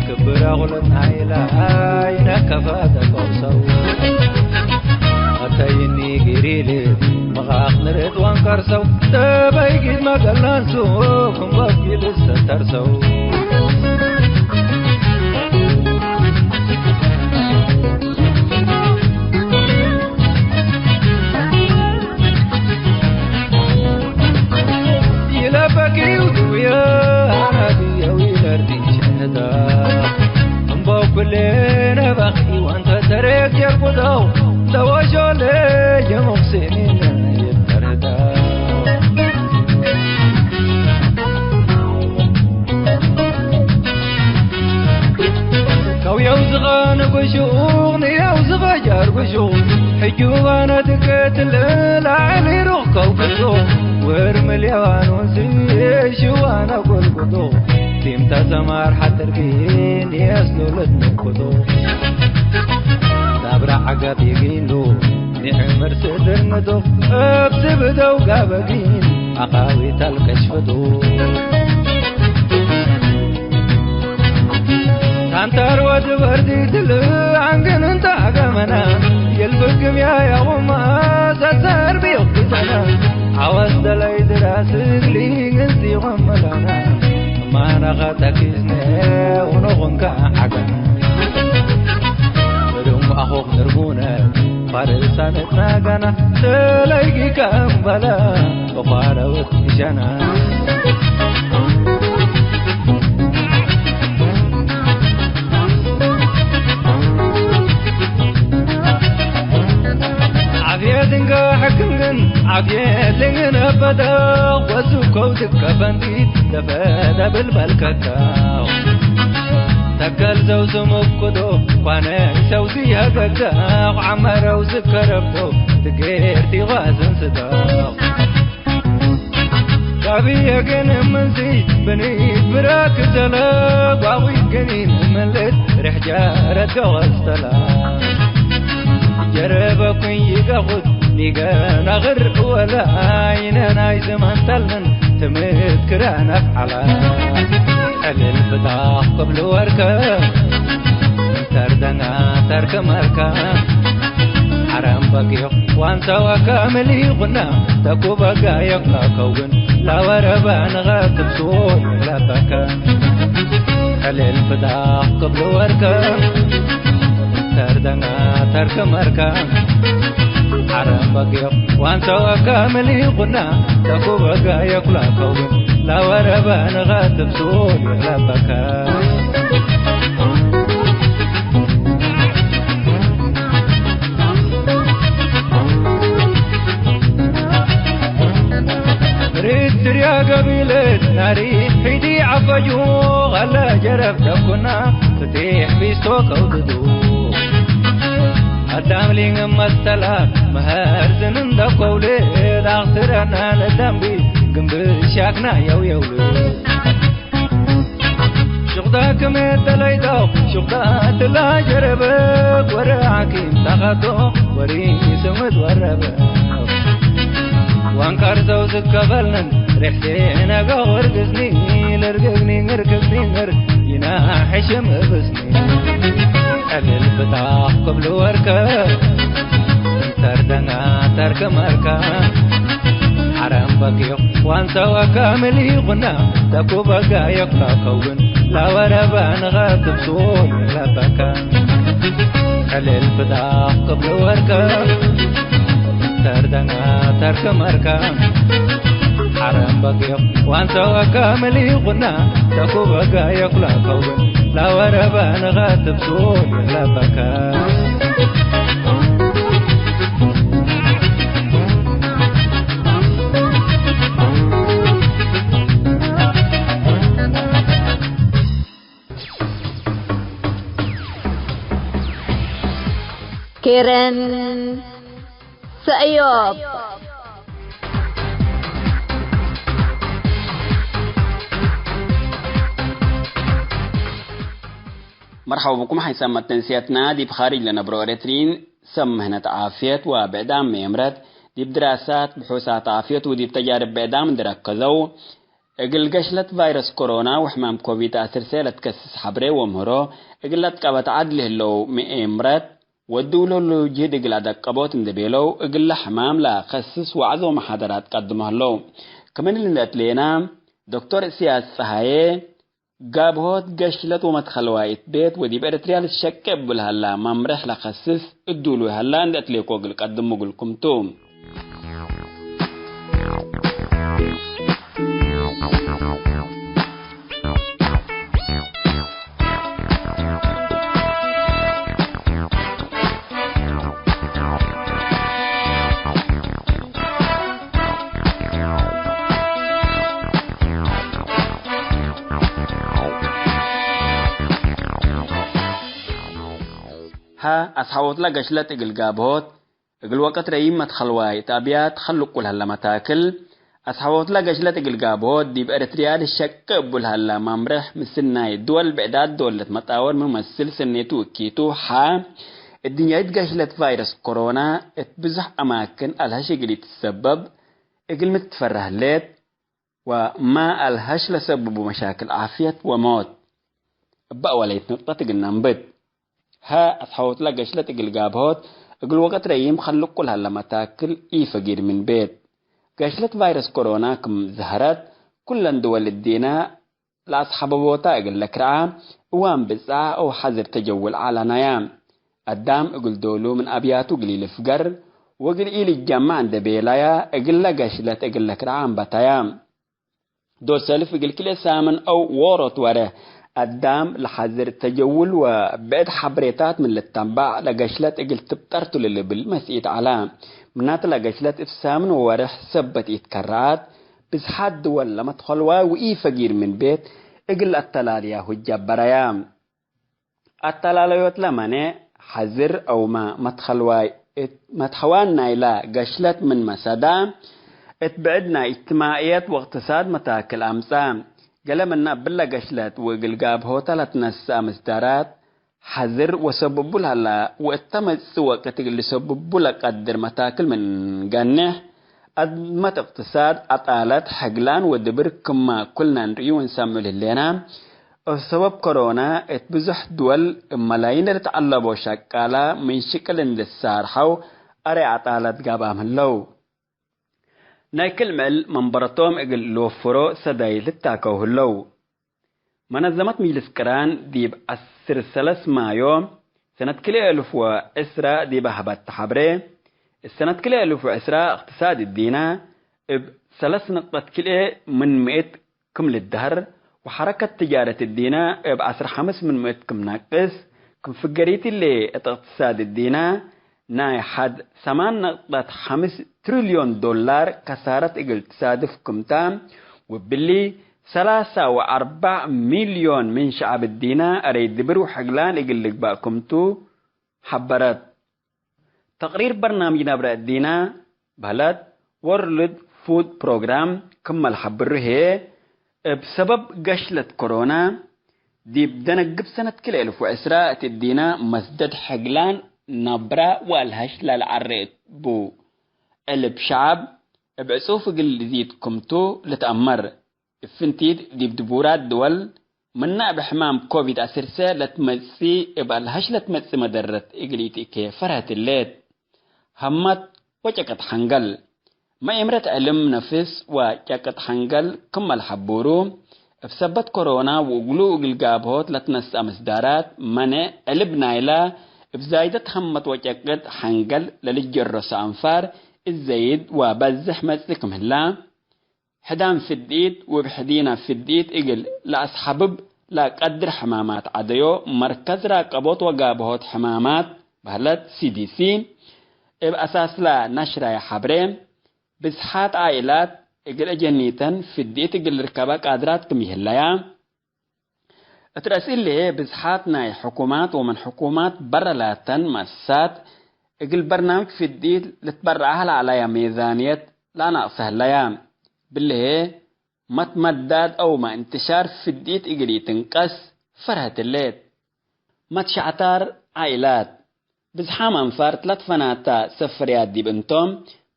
ክብረ ኩልናይ ለአይነ ከፈተ ቀውሰው፣ አተይኒ ግሪል መኻኽ ንርድ ወንቀርሰው፣ ተበይጊት መገላንሱ ክምበኪል ሰተርሰው። ይለበኪው ዱየ አናብየው ይለርዲ ሸህዳ፣ እምበው ኩሌነ በኺ ወንተ ተሬክ የርቁደው፣ ለወሾለ የሙክሲኒን ይብተርዳ። ከውየው ዝቐን ጉሹቕ ንየው ዝቐጃር ጉሹቕ፣ ሕጁባነ ትከትል ላዕሊ ሩቕ ከውክቶ፣ ወር ምልያዋን ወንዚ ሽዋነ ጎልጉቶ፣ ቲምታ ሰማር ሓድር ጊን የስኑ ልትንኩቶ፣ ዳብራ ዓገብ ይጊኑ ኒዕምር ስድር ምጡቕ፣ እብ ስብደው ጋበጊን አቃዊት አልከሽፍቱ። ታንታር ወድ በርዲትል አንግን እንተ አገመና፣ የልፍግም ያያቁማ ሰተር ቢቅትተና፣ አወስ ደላይ ድራስ እግሊ ግንዚ ቆመላና፣ ማናኻ ተኪዝነ ኡኖኹንካ ሐገና። እዱም አኹክ ንርሙነ ፋርሳነት ናጋና፣ ተለይጊ ከእምበለ እኳረውት ሸና። ዓፍየት እንገ ሕክም ግን ዓፍየት ልንግን አበደ፣ ወሱ ከውድቅ ከፈንዲት ደፈደ ብልበል ከካው። ተከል ዘው ስሙክዶ ኳነ ሰው ሲያገጋው፣ ዓመረው ዝከረብዶ ትጌር ቲጓዝን ስዳው። ጋብየ ግን ምንዚ ብኒት ብራክ ዘለ፣ ጓዊ ግኒን ምልት ርሕ ጀረት ገወስተላ። ጀረበኩኝ ይገኹት ኒገ ነግር ወለ፣ አይነ ናይ ዘመን ተልምን ትምት ክረ ነፍዓላ። ዕልል ፍታኽ ክብሉ ወርከ፣ ተርደና ተርክ መርከ፣ ሐረም በጊዕ ዋንሳወ ካምል ይኹና፣ ተኩበ ጋየክ ለከውን ለወረበ ንገትብ ሱር ለበከ። ዕልል ፍታኽ ክብሉ ወርከ፣ ተርደና ተርክ መርከ፣ ሐረም በጊዕ ዋንሳወ ካምል ይኹና፣ ተኩበ ጋየክ ለከውን ለወረበ ንገትብ ሱር ለበከ። ሪት ድርያ ገቢለት ናሪ ሒዲ ዐፈጁ፣ ኸለ ጀረብ ተኩና ፍቴሕ ቢስቶ ከውድዱ። አዳም ሊንግ መስተላ መሀር ዝን እንደ ከውሌት፣ አክስረና ለደንቢ ግንብ ሻክና የውየውሉ። ሹቅዳ ክም ተለይዶ ሹቅዳ ትላ ጀረበ፣ ወረ ሐኪም ተኸቶ ወሪ ስምድ ወረበ። ዋንካር ዘው ዝከበልነን ሬሕሴ ነገ ወርግዝኒ፣ ልርግግኒ፣ ንርግግኒ፣ ንር ይና ሕሽም እብስኒ። ዕልል ፍታኽ ክብሉ ወርከ፣ ተርደና ተርክ መርከ፣ ሐረም በጊዕ ዋንሳወ ካምል ይኹና፣ ተኩበ ጋየክ ለከውን ለወረበ ንገትብ ሱር ለበከ። ዕልል ፍታኽ ክብሉ ወርከ፣ ተርደና ተርክ መርከ፣ ሐረም በጊዕ ዋንሳወ ካምል ይኹና፣ ተኩበ ጋየክ ለከውን ለወረበ ንገትብ ሱር ለበከ። ኬረን ሰእዮብ። መርሐባ ብኩም ሓይሳም መተንስያትና። ዲብ ኻርጅ ለነብሮ ኤረትርዪን ሰብ ምህነት ዓፍየት ወብዕዳም ሜምረት፣ ዲብ ድራሳት፣ ብሑሳት ዓፍየት ወዲብ ተጃርብ ብዕዳም እንዴ ረከዘው፣ እግል ገሽለት ቫይረስ ኮሮና ወሕማም ኮቪድ አስር ሰ ለትከስስ ሐብሬ ወምህሮ እግል ለትቀበት ዐድ ለህለው ምኤምረት ወድውሎ ለልውጅህድ እግል አደቀቦት እንዴ ቤለው፣ እግለ ሕማም ለከስስ ወዕዝ ወመሓደራት ቀድሞ ህለው። ክምን እንዴ አትሌና፣ ዶክተር እስያስ ጸሃዬ፣ ጋብሆት ገሽለት ወመትከልዋይት ቤት ወዲብ ኤረትርያ ልትሸቄ እቡ ለሀላ መምሬሕ ለከስስ እዱሉ ሀላ እንዴ አትሌኮ እግል ቀድሙ እግልኩም ቱ። ሀ፣ አስሐቦትለ ገሽለት እግል ጋብሆት፣ እግል ወቀት ረዪም መትከልዋይ እት አብያት ከልቁ ለህለ መታክል፣ አስሐቦትለ ገሽለት እግል ጋብሆት ዲብ ኤረትርያ ልሸቄ እቡ ለሀላ መምሬሕ ምስናይ ድወል ብዕዳት ዶል ለትመጣወር ምመስል ስኔቱ እኪቱ፣ ሐ፣ እድንያይት ገሽለት ቫይረስ ኮሮና እት ብዙሕ አማክን አልሀሽ እግል ኢትትሰበብ እግል ምትትፈረህ ህሌት፣ ወማ አልሀሽ ለሰብቡ መሻክል ዓፍየት ወሞት። እበ አወለይት ንቅጠት እግል ነንብት። ሀ፣ አስሐቦትለ ገሽለት እግል ጋብሆት፣ እግል ወቀት ረዪም ከልቁ ለሀለ መታክል ኢፈጊር ምን ቤት። ገሽለት ቫይረስ ኮሮና ክም ዘሀረት፣ ኩለን ድወል እዲነ ለአስሐበቦታ እግል ለክርዓ፣ እዋን ብጽዓ አው ሐዝር ተጀውል ዐላናያ። አዳም እግል ዶሉ ምን አብያቱ እግል ኢልፍገር ወእግል ኢልጀመዕ እንዴ ቤላያ፣ እግለ ገሽለት እግል ለክርዓ አንበታያ። ዶል ሰልፍ እግል ክልኤ ሳምን አው ዎሮት ወሬሕ አዳም ለሐዝር ተጀውል ወብዕድ ሐብሬታት ምን ልተንባዕ ለገሽለት እግል ትብጠር ቱ ለልብል መስኢት ዐለ። ምናተ ለገሽለት እብ ሳምን ወወሬሕ ሰበት ኢትከረአት፣ ብዝሓት ድወል ለመትከልዋይ ወኢፈጊር ምን ቤት እግል ለአተላልያሁ ጀበረያ። አተላለዮትለ መኔዕ ሐዝር አውመ መትከልዋይ እት መትሐዋን ናይለ ገሽለት ምንመ ሰዳ፣ እት ብዕድ ናይ እጅትማዕየት ወእቅትሳድ መታክል አምጽአ። ገሌ ምነ እብለ ገሽለት ወእግል ጋብሆተ ለትነስአ ምስዳራት ሐዝር ወሰብቡ ለሀላ ወእተ መጽእ ወቅት እግል ልሰብቡ ለቀድር መታክል ምን ገኔሕ፣ አድመት እቅትሳድ፣ አጣለት፣ ሕግላን ወድብር ክመ ኩልነ እንርእዩ ወእንሰምዑ ለህሌነ፣ እብ ሰበብ ኮሮና እት ብዙሕ ድወል እብ መላይን ለልትዐለቦ ሸቃላ ምን ሽቅል እንዴ ትሳርሐው አርአያ አጣለት ጋብአም ህለው። ናይ ክል ምዕል መንበረቶም እግል ልወፍሮ ሰዳይ ልታከው ህለው። መነዘመት ምጅልስ ቅራን ዲብ ዐስር ሰለስ ማዮ ሰነት ክልኤ እልፍ ወዕስራ ዲብ ሀበት ተሐብሬ፣ እት ሰነት ክልኤ እልፍ ወዕስራ እቅትሳድ እዲነ እብ ሰለስ ንቅጠት ክልኤ ምን ምእት ክም ልደሀር፣ ወሐረከት ትጃረት እዲነ እብ ዐስር ሐምስ ምን ምእት ክም ነቅስ፣ ክም ፍገሪት እሊ እት እቅትሳድ እዲነ ናይ ሐድ ሰማን ንቅጠት ሐምስ ትሪልዮን ዶላር ከሳረት እግል ትሳድፍ ክምታ፣ ወብሊ ሰላሳ ወአርበዕ ሚልዮን ምን ሸዐብ እዲነ አረይ ድብር ወሕግላን እግል ልግባእ ክምቱ ሐበረት። ተቅሪር በርናምጅ ነብረ እዲነ በህለት፣ ወርልድ ፉድ ፕሮግራም ክመ ለሐብሩ ህዬ፣ እብ ሰበብ ገሽለት ኮሮና፣ ዲብ ደነግብ ሰነት ክልኤ እልፍ ወዕስራ እት እዲነ መስደድ ሕግላን ነብረ ወአልሀሽ ለልዐሬ እቡ። ዕልብ ሸዐብ እብ ዕጹፍ እግል ልዚድ ክምቱ ልትአመር። እብ ፍንቲት ዲብ ድቡራት ድወል፣ ምነ እብ ሕማም ኮቪድ ዐሰርተ ለትመጽእ፣ እብ አልሀሽ ለትመጽእ መደረት እግል ኢትእኬ ፈርሀት ህሌት። ሀመት ወጨቅጥ ሐንገል። መኤምረት ዕልም ነፍስ ወጨቅጥ ሐንገል ክመ ለሐቡሩ፣ እብ ሰበት ኮሮና ወእግሉ እግል ጋብሆት ለትነስአ ምስዳራት መኔዕ ዕልብ ናይላ፣ እብ ዛይደት ሀመት ወጨቅጥ ሐንገል ለልጀረሶ አንፋር እዘይድ ወበዝሕ መጽእ ክም ህላ፣ ሕዳን ፍድኢት ወእብ ሕዲና ፍድኢት እግል ለአስሐብብ ለቀድር ሕማማት ዐደዮ፣ መርከዝ ራቀቦት ወጋብሆት ሕማማት በህለት ሲ ዲ ሲ እብ አሳስላ ነሽራየ ሐብሬ፣ ብዝሓት ዓኢላት እግል አጀኒተን ፍድኢት እግል ልርከበ ቃድራት ክም ይህለያ፣ እት ረአስ እሊ፣ ብዝሓት ናይ ሕኩማት ወምን ሕኩማት በረ ላተን መአሰሳት፣ እግል በርናምጅ ፍድኢት ልትበረዐ ለዐለያ ሜዛንየት ለአናቅሰ ህለያ። ብልሄ፣ መትመዳድ አውመ እንትሻር ፍድኢት እግል ኢትንቀስ ፈርሀት ህሌት። መትሸዕታር ዓኢላት፣ ብዝሓም አንፋር ለትፈናታ ሰፍርያት ዲብ እንቶም፣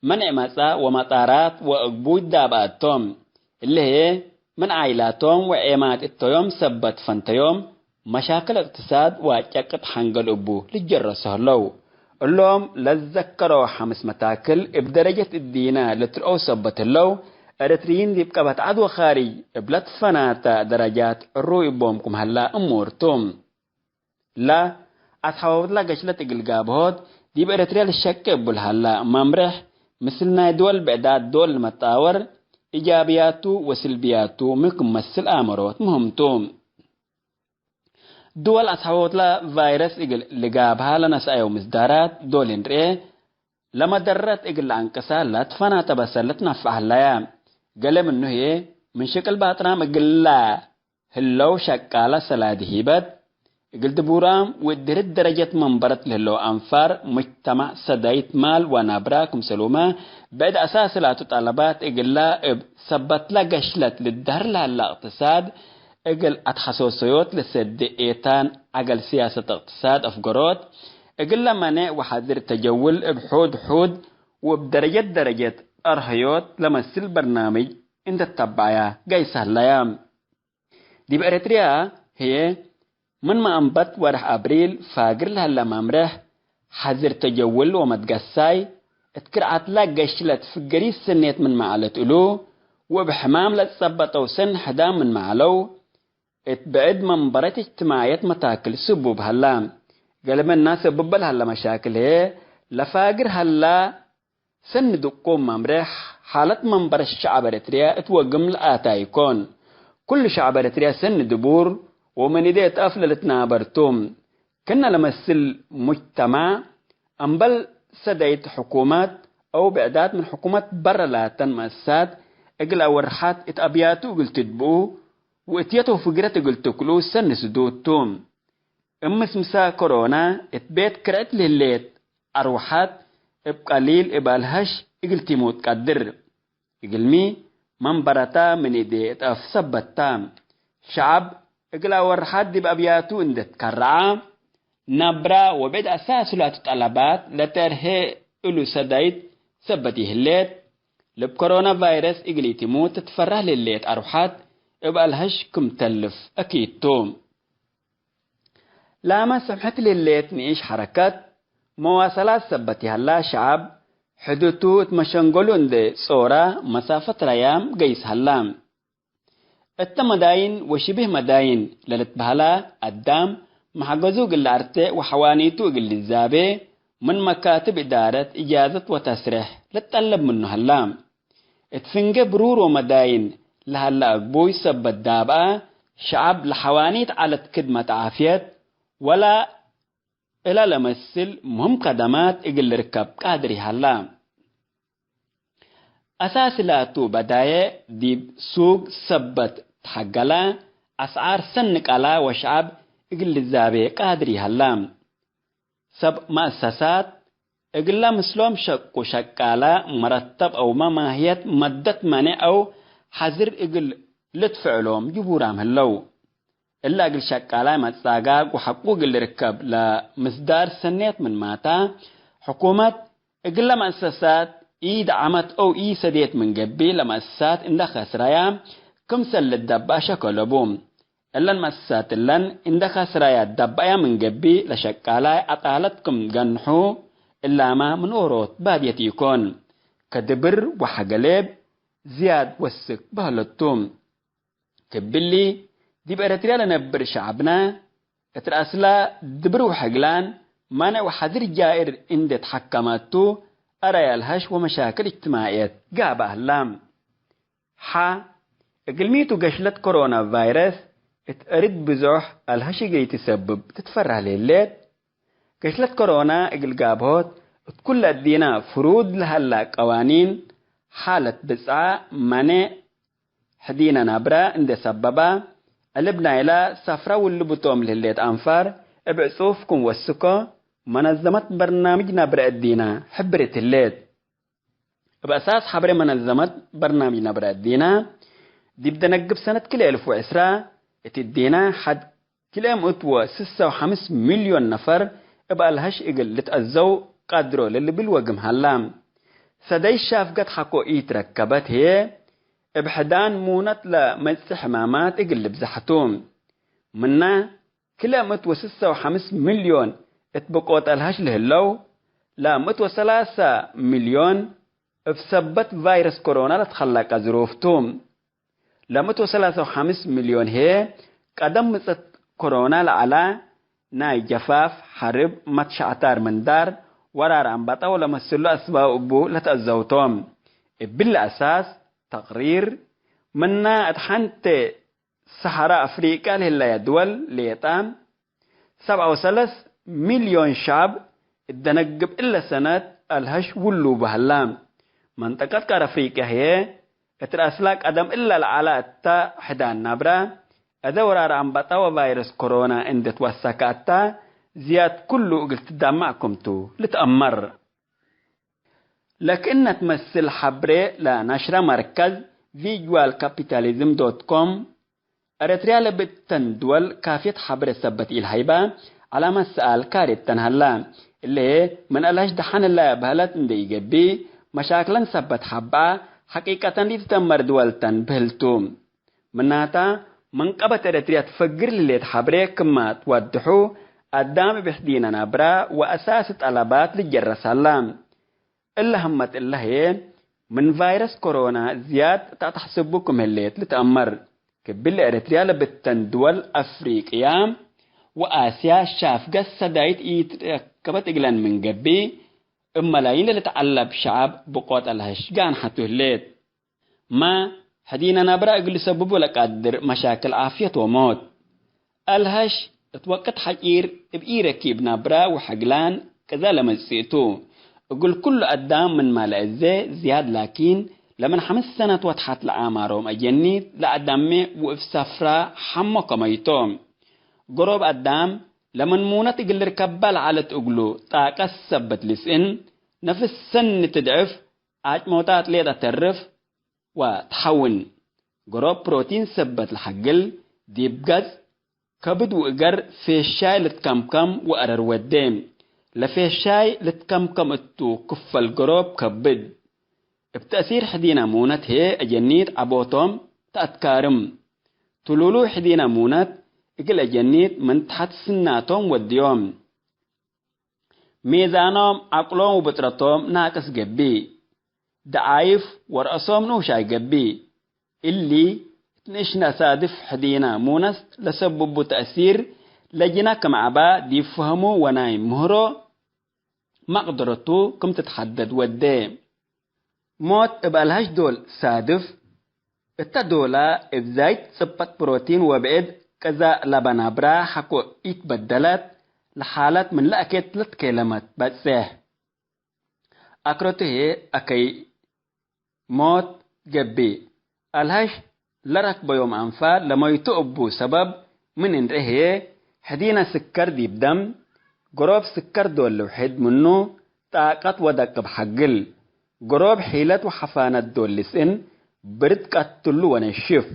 መንዕ መጽአ ወመጣራት ወእግቡይ ዳብአት ቶም። እሊ ህዬ፣ ምን ዓይላቶም ወዔማት እተዮም ሰበት ፈንተዮም፣ መሻክል እቅትሳድ ወጨቅጥ ሐንገል እቡ ልጀረሶ ህለው። እሎም ለዘከረው ሐምስ መታክል እብ ደረጀት እዲነ ልትርአው ሰበት ህለው፣ ኤረትርይን ዲብ ቀበት ዐድ ወካርጅ እብ ለትፈናተ ደረጃት ዕሩይ እቦም ክም ሀላ እሙር ቱ። ለ፣ አትሐወብትላ ገሽለት እግል ጋብሆት ዲብ ኤረትርያ ልሸቄ እቡ ለሀላ መምሬሕ፣ ምስል ናይ ድወል ብዕዳት ዶል ልመጣወር፣ ኢጃብያቱ ወስልብያቱ ሚ ክም መስል አመሮት ምህም ቱ። ድወል አትሐወብትላ ቫይረስ እግል ልጋብሃ ለነስአየው ምስዳራት ዶል እንርኤ፣ ለመደረት እግል ለአንቅሳ ለትፈናተ በሰል ልትነፈዕ ሀለያ። ገሌ ምኑ ህዬ፣ ምን ሽቅል ባጥራም እግላ ህለው ሸቃለ ሰላዲ ሂበት፣ እግል ድቡራም ወድህርት ደረጀት መንበረት ለህለው አንፋር ሙጅተማዕ ሰዳይት ማል ወናብራ ክምሰሉመ፣ ብዕድ አሳሲ ላቱ ጠለባት እግላ እብ ሰበትላ ገሽለት ልደህር ለሀላ እቅትሳድ፣ እግል አትሐሰሰዮት ለሰዴ ኤታን ዐገል ስያሰት እቅትሳድ አፍገሮት፣ እግለ መኔዕ ወሐዝር ተጀውል እብ ሑድ ሑድ ወእብ ደረጀት ደረጀት አርሀዮት ለመስል በርናምጅ እንዴ ተተበዐያ ገይሰ ሀለያ። ዲብ ኤረትርያ ህዬ፣ ምንመ አንበት ወርሕ አብሪል ፋግር ለሀለ መምሬሕ ሐዝር ተጀውል ወመትገሳይ፣ እት ክርዓትላ ገሽለት ፍገሪት ሰኔት ምንመ ዐለት እሉ፣ ወእብ ሕማም ለትጸበጠው ሰኒ ሕዳም ምንመ ዐለው፣ እት ብዕድ መንበረት እጅትማዕየት መታክል ስቡብ ሀላ። ገሌ ምና ሰብበ ለሀለ መሻክል ህዬ፣ ለፋግር ሀላ ሰኒ ድቁም መምሬሕ ሓለት መንበረት ሸዐብ ኤረትርያ እት ወግም ለአታ ኢኮን። ኩሉ ሸዐብ ኤረትርያ ሰኒ ድቡር ወምን እዴ እት አፍ ለልትናበር ቱ። ክእነ ለመስል ሙጅተማዕ፣ አምበል ሰዳይት ሕኩመት አው ብዕዳት ምን ሕኩመት በረ ላተን መአሰሳት እግል አወርሓት እት አብያቱ እግል ትድብኡ ወእትየት ወፍግረት እግል ትክልኡ ሰኒ ስዱድ ቱ። እምስ ምሰ ኮሮና እት ቤት ክርዕት ለህሌት አርወሐት እብ ቀሊል እብ አልሀሽ እግል ቲሙት ቀድር። እግልሚ መንበረታ ምን እዴ እት አፍ ሰበት ተ። ሸዐብ እግል አወርሐት ዲብ አብያቱ እንዴ ትከረዐ፣ ነብራ ወብዕድ አሳሲ ላቱ ጠለባት ለተርሄ እሉ ሰዳይት ሰበት ይህሌት። ለብ ኮሮና ቫይረስ እግል ኢቲሙት ትትፈራህ ለህሌት አርወሐት እብ አልሀሽ ክም ተልፍ አኪድ ቱ። ላመ ሰምሐት ለህሌት ንኢሽ ሐረከት መዋሰላት ሰበት ይሀላ፣ ሸዐብ ሕዱቱ እት መሸንገሉ እንዴ ጾራ መሳፈት ረያም ገይስ ሀላ። እተ መዳይን ወሽብህ መዳይን ለልትበሀላ አዳም መሐገዙ እግል ለአርቴዕ ወሐዋኒቱ እግል ልዛቤ ምን መካትብ እዳረት እጃዘት ወተስሬሕ ልትጠለብ ምኑ ሀላ። እት ፍንጌ ብሩር ወመዳይን ለሀለ አግቡይ ሰበት ዳብአ፣ ሸዐብ ለሐዋኒት ዐለት ክድመት ዓፍየት ወላ እለ ለመስል ሙህም ከደማት እግል ልርከብ ቃድር ይሀላ። አሳሲ ላቱ በዳዬዕ ዲብ ሱግ ሰበት ተሐገለ፣ አስዓር ሰኒ ቀላ ወሸዐብ እግል ልዛቤ ቃድር ይሀላ። ሰብ መአሰሳት እግለ ምስሎም ሸቁ ሸቃለ መረተብ አውመ ማህየት መደት መኔዕ አው ሐዝር እግል ልትፍዕሎም ጅቡራም ህለው። እለ እግል ሸቃላይ መትጻጋግ ወሐቁ እግል ልርከብ ለምስዳር ሰኔት ምንማታ፣ ሕኩመት እግለ መአሰሳት ኢደዓመት አው ኢሰዴት ምን ገብእ ለመአሰሳት እንደ ከስራያ ክምሰል ልትደበአ ሸከለቡ። እለን መአሰሳት እለን እንደ ከስራያ ትደበአያ ምን ገብእ ለሸቃላይ ዐጣለት ክም ገንሑ፣ እላመ ምን ኦሮት ባድየት ኢኮን፣ ከድብር ወሐገሌብ ዝያድ ወስክ በህለት ቱ። ክብሊ፣ ዲብ ኤረትርያ ለነብር ሸዐብነ፣ እት ረአስላ ድብር ወሐግላን፣ ማንዕ ወሐድር ጃእር እንዴ ተሐከመቱ፣ አራይ አልሀሽ ወመሻክል እጅትማዕየት ጋብአ ህላ። ሐ፣ እግልሚቱ ገሽለት ኮሮና ቫይረስ እት እርድ ብዞሕ አልሀሽ እግል ኢትሰብብ ትትፈራህ ሌሌት። ገሽለት ኮሮና እግል ጋብሆት እት ኩለ እዲነ ፍሩድ ለሀላ ቀዋኒን፣ ሓለት ብጽዓ፣ መኔዕ፣ ሕዲነ ናብረ እንዴ ሰበባ፣ ዕልብ ናይላ ሰፍራ ውልቡ ቶም ለህሌት አንፋር እብ ዕጹፍ ክም ወስኮ፣ መነዘመት በርናምጅ ናብረ እዲነ ሕብርት ህሌት። እብ አሳስ ሐብሬ መነዘመት በርናምጅ ናብረ እዲነ፣ ዲብ ደነግብ ሰነት ክልኤ እልፍ ወዕስራ፣ እት እዲነ ሐድ ክልኤ ምእት ወስሰ ወሐምስ ሚልዮን ነፈር እብ አልሀሽ እግል ልትአዘው ቀድሮ ለልብል ወግም ሀላ። ሰደይ ሻፍገት ሐቆ ኢትረከበት ህዬ፣ እብ ሕዳን ሙነት ለመጽእ ሕማማት እግል ልብዛሕ ቱ። ምና ክልኤ ምእት ወስሳ ወሐምስ ሚልዮን እት ብቆት አልሀሽ ለህለው፣ ለምእት ወሰላሳ ሚልዮን እብ ሰበት ቫይረስ ኮሮና ለትከለቀ ዝሩፍ ቱ። ለምእት ወሰላሳ ወሐምስ ሚልዮን ህዬ ቀደም ምጸት ኮሮና ለዐላ ናይ ጀፋፍ፣ ሐርብ፣ መትሸዕታር ምንዳር፣ ወራር አንበጣ ወለመስሉ አስባብ እቡ ለተአዘው ቶም። እብሊ አሳስ ተቅሪር፣ ምና እት ሐንቴ ሰሐራ አፍሪቅያ ለህለየ ድወል ሌጠ፣ ሰብዓ ወሰለስ ሚልዮን ሸዐብ እት ደነግብ እለ ሰነት አልሀሽ ውሉቡ ሀላ። መንጠቀት ቃር አፍሪቅያ ህዬ እት ረአስላ ቀደም እለ ለዐላ እተ ሕዳን ናብረ፣ እደ ወራር አንበጣ ወቫይረስ ኮሮና እንዴ ትወሰከ እተ ዝያድ ኩሉ እግል ትዳመዕ ክምቱ ልትአመር። ለክእነ ትመስል ሐብሬ ለነሽረ መርከዝ ቪጁዋል ካፒታሊዝም ዶት ኮም፣ ኤረትርያ ለብእተን ድወል ካፍየት ሐብሬ ሰበት ኢልሀይበ፣ ዐላመት ሰኣል ካሬ እተን ሀላ። እሊ ምን አልሀሽ ደሐን እለ በህለት እንዴ ኢገብእ፣ መሻክለን ሰበት ሐብአ፣ ሐቂቀተን ለኢትደመር ድወል ተን ብህል ቱ። ምናተ፣ መንቀበት ኤረትርያ ትፈግር ለህሌት ሐብሬ ክመ ትወድሑ፣ አዳም እብ ሕዲነ ናብረ ወአሳሲ ጠለባት ልጀረስ ሀላ። እለ ህመት እለ ህዬ፣ ምን ቫይረስ ኮሮና ዝያድ ተአትሐስቡ ክም ህሌት ልትአመር። ክብል ኤረትርያ ለብተን ድወል አፍሪቅያ ወአስያ ሻፍገ ሰዳይት ኢትረከበት እግለን ምን ገብእ፣ እብ መላይን ለልትዐለብ ሸዐብ ብቆት አልሀሽ ጋንሐቱ ህሌት። ማ፣ ሕዲነ ናብራ እግል ልሰብቡ ለቃድር መሻክል ዓፍየት ወሞት። አልሀሽ እት ወቅት ሐጪር እብ ኢረኪብ ናብራ ወሐግላን ቅዛ ለመጽእ ቱ። እግል ኩሉ አዳም ምንመ ለአዜ ዝያድ ላኪን፣ ለምን ሐምስ ሰነት ወተሐት ለአማሮም አጀኒት ለአዳሜ ወእብ ሰፍራ ሐሞ ከመይቶ። ገሮብ አዳም ለምን ሙነት እግል ልርከባ ለዐለት እግሉ ጣቀት ሰበት ልስእን፣ ነፍስ ሰኒ ትድዕፍ፣ አጭሞታት ሌጠ ተርፍ ወተሐውን። ገሮብ ፕሮቲን ሰበት ለሐግል፣ ዲብ ገጽ፣ ከብድ ወእገር ፌሻይ ልትከምከም ወአረር ወዴ። ለፌሻይ ልትከምከም እቱ ክፈል ገሮብ ከብድ። እብ ተእሲር ሕዲነ ሙነት ህዬ አጀኒት ዐቦቶም ተአትካርም። ትሉሉ ሕዲነ ሙነት እግል አጀኒት ምን ተሐት ስናቶም ወድዮም። ሜዛኖም፣ ዐቅሎም ወብጥረቶም ናቅስ ገብእ። ደዓይፍ ወረአሶም ንኡሻይ ገብእ። እሊ እት ንእሽ ነሳድፍ ሕዲነ ሙነት ለሰብቡ ተእሲር ለጅነ ክም ዐባ ዲብ ፈህሙ ወናይ ምህሮ መቅደረቱ ክም ትትሐደድ ወዴ። ሞት እብ አልሀሽ ዶል ሳድፍ እተ ዶላ እብ ዛይድ ጽበጥ ፕሮቲን ወብዕድ ቅዛእ ለበ ናብራ ሐቆ ኢትበደለት ለሓለት ምን ለአኬት ለትኬለመት በጽሕ። አክረቱ ህዬ አከይ ሞት ገብእ። አልሀሽ ለረክበዮም አንፋር ለመይቱ እቡ ሰበብ ምን እንርኤ ህዬ፣ ሕዲነ ስከር ዲብ ደም፣ ገሮብ ስከር ዶል ልውሕድ ምኑ ጣቀት ወደቅብ ሐግል። ገሮብ ሒለት ወሐፋነት ዶል ልስእን ብርድ ቀትሉ ወነሽፍ።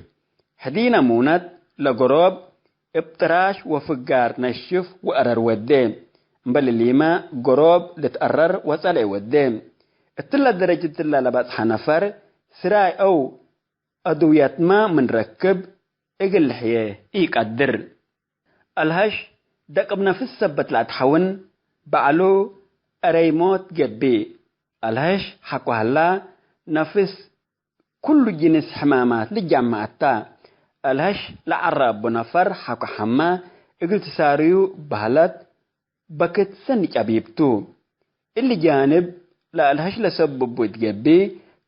ሕዲነ ሙነት ለገሮብ እብ ጥራሽ ወፍጋር ነሽፍ ወአረር ወዴ። እምበል እሊመ ገሮብ ልትአረር ወጸልኤ ወዴ። እትለ ደረጅትለ ለበጽሐ ነፈር ስራይ አው አድውየትመ ምን ረክብ እግል ልሕዬ ኢቀድር። አልሀሽ ደቅብ ነፍስ ሰበት ለአትሐውን በዐሉ አረይ ሞት ገብእ። አልሀሽ ሐቆ ሀላ ነፍስ ኩሉ ጅንስ ሕማማት ልጃመዐት ተ። አልሀሽ ለዐረ እቡ ነፈር ሐቆ ሐመ እግል ትሳርዩ በህለት በክት ሰኒ ጨቢብ ቱ። እሊ ጃንብ ለአልሀሽ ለሰብቡ እት ገብእ፣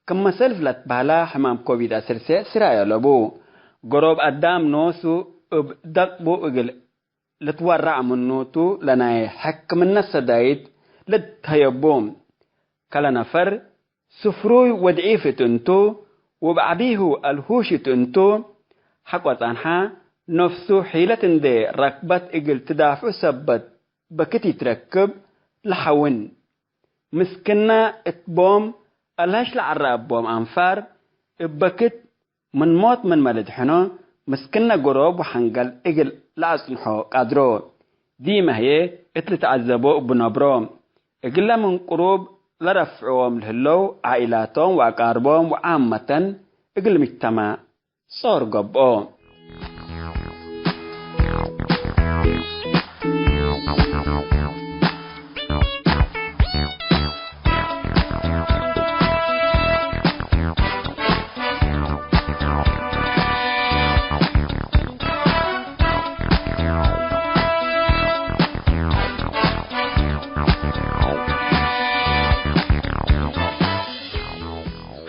ክመ ሰልፍ ለትበህላ ሕማም ኮቪድ ዐሰርተ ስራይ አለቡ። ገሮብ አዳም ኖሱ እብ ደቅቡ እግል ልትወረዕ ምኑ ቱ ለናይ ሕክምነት ሰዳይት ልትሀየቡ። ከለ ነፈር ስፍሩይ ወድዒፍ እት እንቱ፣ ወብዐቢሁ አልሁሽ እት እንቱ፣ ሐቆ ጸንሐ፣ ነፍሱ ሒለት እንዴ ረክበት እግል ትዳፍዑ ሰበት በክት ኢትረክብ ለሐውን። ምስክነ እት ቦም አልሀሽ ለዐረ እቦም አንፋር እብ በክት ምን ሞት ምንመ ልድሕኖ፣ ምስክነ ገሮብ ወሐንገል እግል ለአጽንሖ ቀድሮ። ዲመ ህዬ እት ልትዐዘቦ እቡ ነብሮ። እግለ ምን ቅሩብ ለረፍዕዎም ለህለው ዓኢላቶም ወአቃርቦም ወዓመተን እግል ምጅተማዕ ጾር ገብኦ።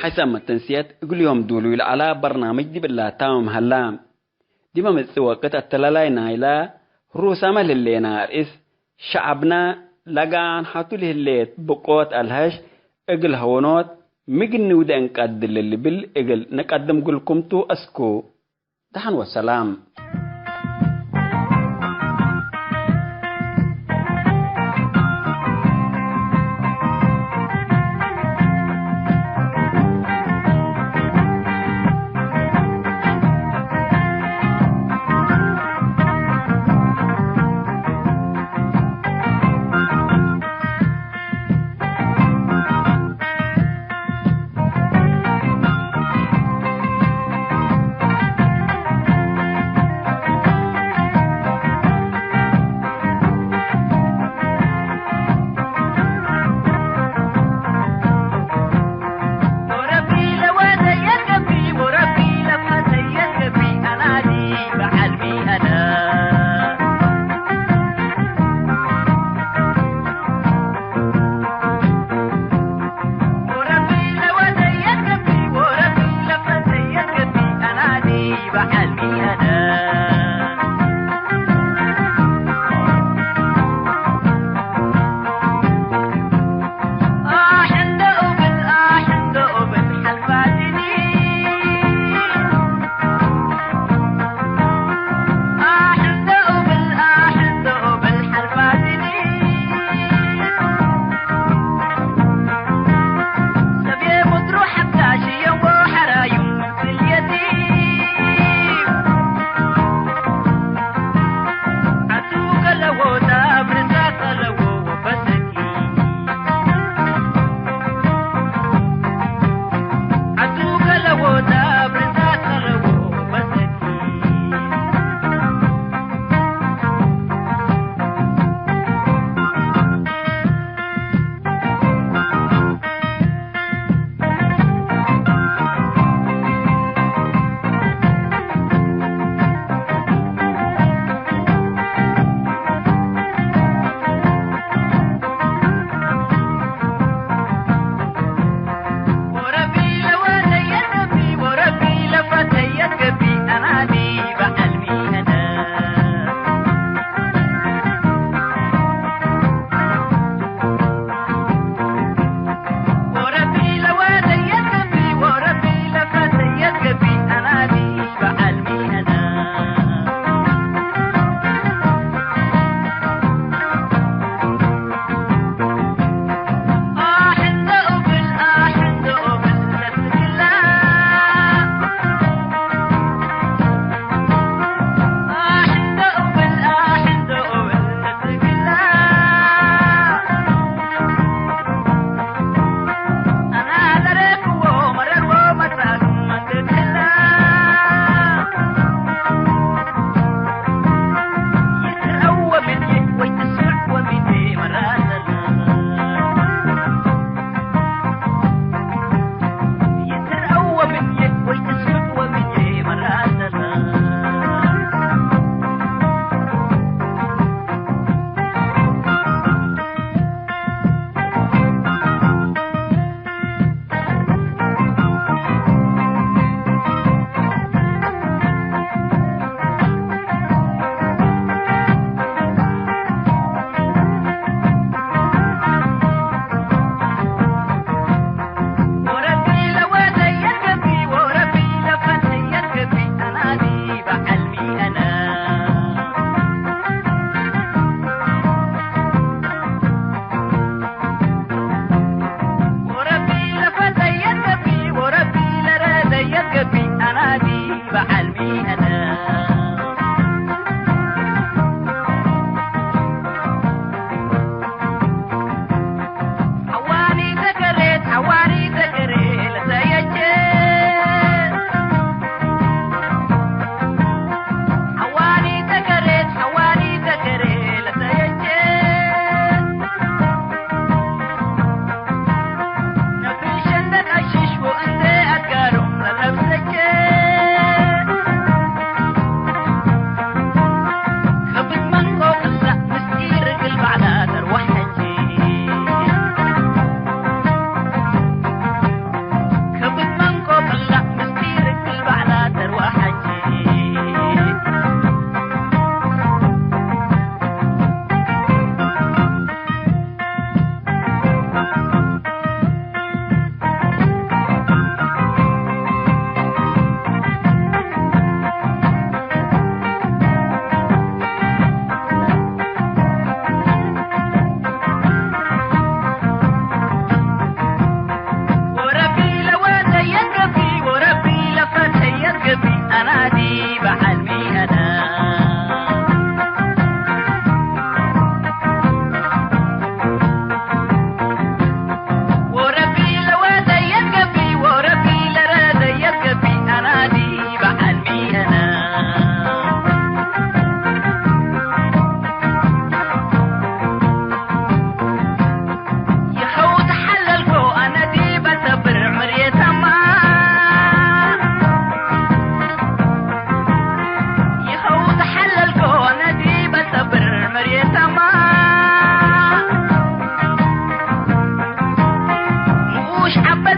ሐይሰ መተንስየት እግል ዮም ዱሉይ ለዐላ በርናምጅ ዲብ እላ ታምም ሀላ። ዲብ መጽእ ወቅት አተላላይ ናይላ ሩሳመ ለህሌነ አርእስ ሸዐብነ ለጋን ሐቱ ለህሌት ብቆት አልሀሽ እግል ሀወኖት ምግኒ ውደ እንቀድል ልብል እግል ንቀድም ግልኩም ቱ። አስኩ ደሐን ወሰላም።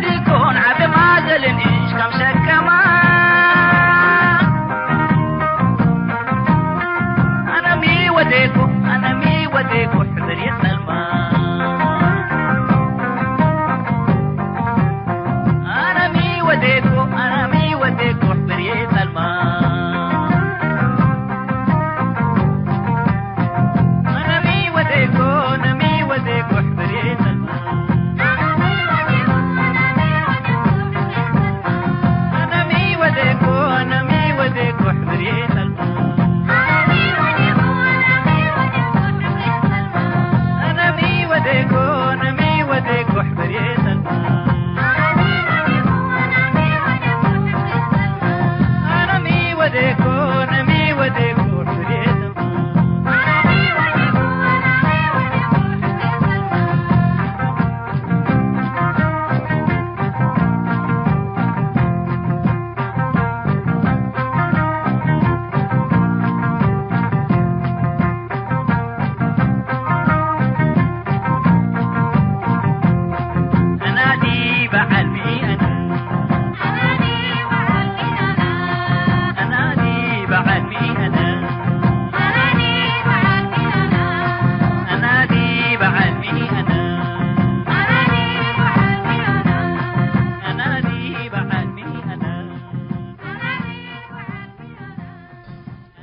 ዲኮን ዐቢ ማዘልን እሽ ከም ሸከማ። አነ ሚ ወዴኮ፣ አነ ሚ ወዴኮ፣ ሕብር የጸልማ። አነ ሚ ወዴኮ፣ አነ ሚ ወዴኮ፣ ሕብር የጸልማ።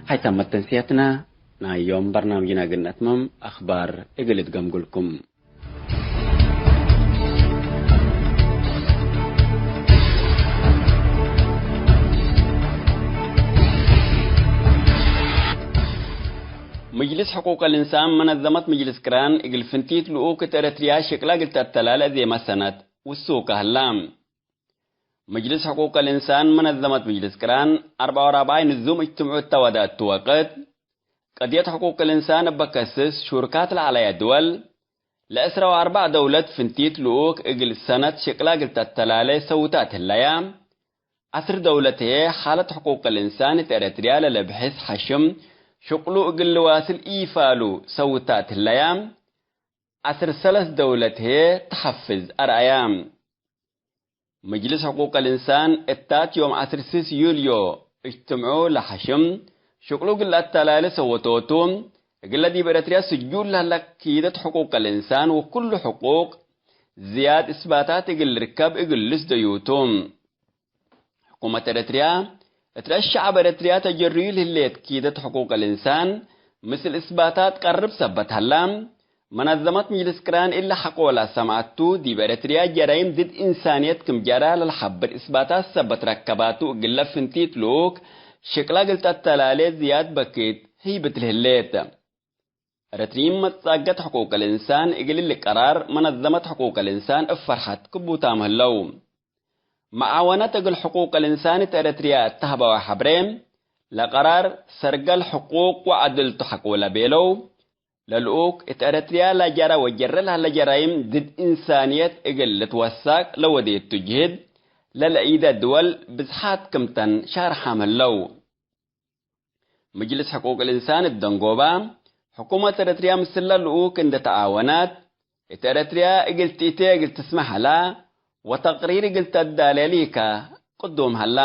ሀይ ታመት ተንስያትና ናይ ዮም በርናምጅና እግል ነትመም አኽባር እግል እትገምጉልኩም። ምጅልስ ሕቁቅ ልእንሳን መነዘመት ምጅልስ ቅራን እግል ፍንቲት ልኡክ እት ኤረትርያ ሽቅላ እግል ተአተላለ አዜመ ሰነት ውሱከ ህላ። ምጅልስ ሕቁቅ ልእንሳን መነዘመት ምጅልስ ቅራን አርበዕ ወራብዓይ ንዙም እጅትምዑ እተ ወደአቱ ወቅት፣ ቀድየት ሕቁቅ ልእንሳን እበ ከስስ ሹርካት ለዐለየ ድወል፣ ለዕስራ ወአርበዕ ደውለት ፍንቲት ልኡክ እግል ሰነት ሽቅላ እግል ተአተላለ ሰውታት ህለያ። ዐስር ደውለት ህዬ ሓለት ሕቁቅ ልእንሳን እት ኤረትርያ ለለብሕስ ሐሽም ሽቅሉ እግል ልዋስል ኢፋሉ ሰውታት ህለያ። ዐስር ሰለስ ደውለት ህዬ ተሐፍዝ አርአያ። ምጅልስ ሕቁቅ ልእንሳን እታት ዮም ዐስር ስስ ዩልዮ እጅትምዑ ለሐሽም ሽቅሉ እግል ለአተላሌ ሰወቶቱ፣ እግለ ዲብ ኤረትርያ ስጁል ለህለ ኪደት ሕቁቅ ልእንሳን ወኩሉ ሕቁቅ ዝያድ እስባታት እግል ልርከብ እግል ልስደዩ ቱ። ሕኩመት ኤረትርያ እት ረአስ ሸዐብ ኤረትርያ ተጀርዩ ለህሌት ኪደት ሕቁቅ ልእንሳን ምስል እስባታት ቀርብ ሰበት ሀላ። መነዘመት ምጅልስ ቅራን እለ ሐቆ ለአሰምዐቱ፣ ዲብ ኤረትርያ ጀራይም ድድ እንሳንየት ክም ጀራ ለልሐብር እስባታት ሰበት ረከባቱ፣ እግለ ፍንቲት ልኡክ ሽቅላ እግል ተአተላሌ ዝያድ በክት ህይብት ለህሌት። ኤረትርይም መትጻገት ሕቁቅ ልእንሳን እግል እሊ ቀራር መነዘመት ሕቁቅ ልእንሳን እብ ፈርሐት ክቡታም ህለው። መዓወነት እግል ሕቁቅ ልእንሳን እት ኤረትርያ እተህበወ ሐብሬ፣ ለቀራር ሰርገል ሕቁቅ ወዐድል ቱ ሐቆለ ቤለው። ለልኡክ እት ኤረትርያ ለጀረ ወጀረ ለህለ ጀራይም ድድ እንሳንየት እግል ልትወሰቅ ለወዴቱ ጅህድ ለለኢደ ድወል ብዝሓት ክምተን ሻርሓም ህለው። ምጅልስ ሕቁቅ ልእንሳን እት ደንጎባ፣ ሕኩመት ኤረትርያ ምስለ ልኡክ እንዴ ተዓወነት፣ እት ኤረትርያ እግል ትእቴ እግል ትስመ ሀላ፣ ወተቅሪር እግል ተዳሌ ሊከ ቅዱም ሀላ።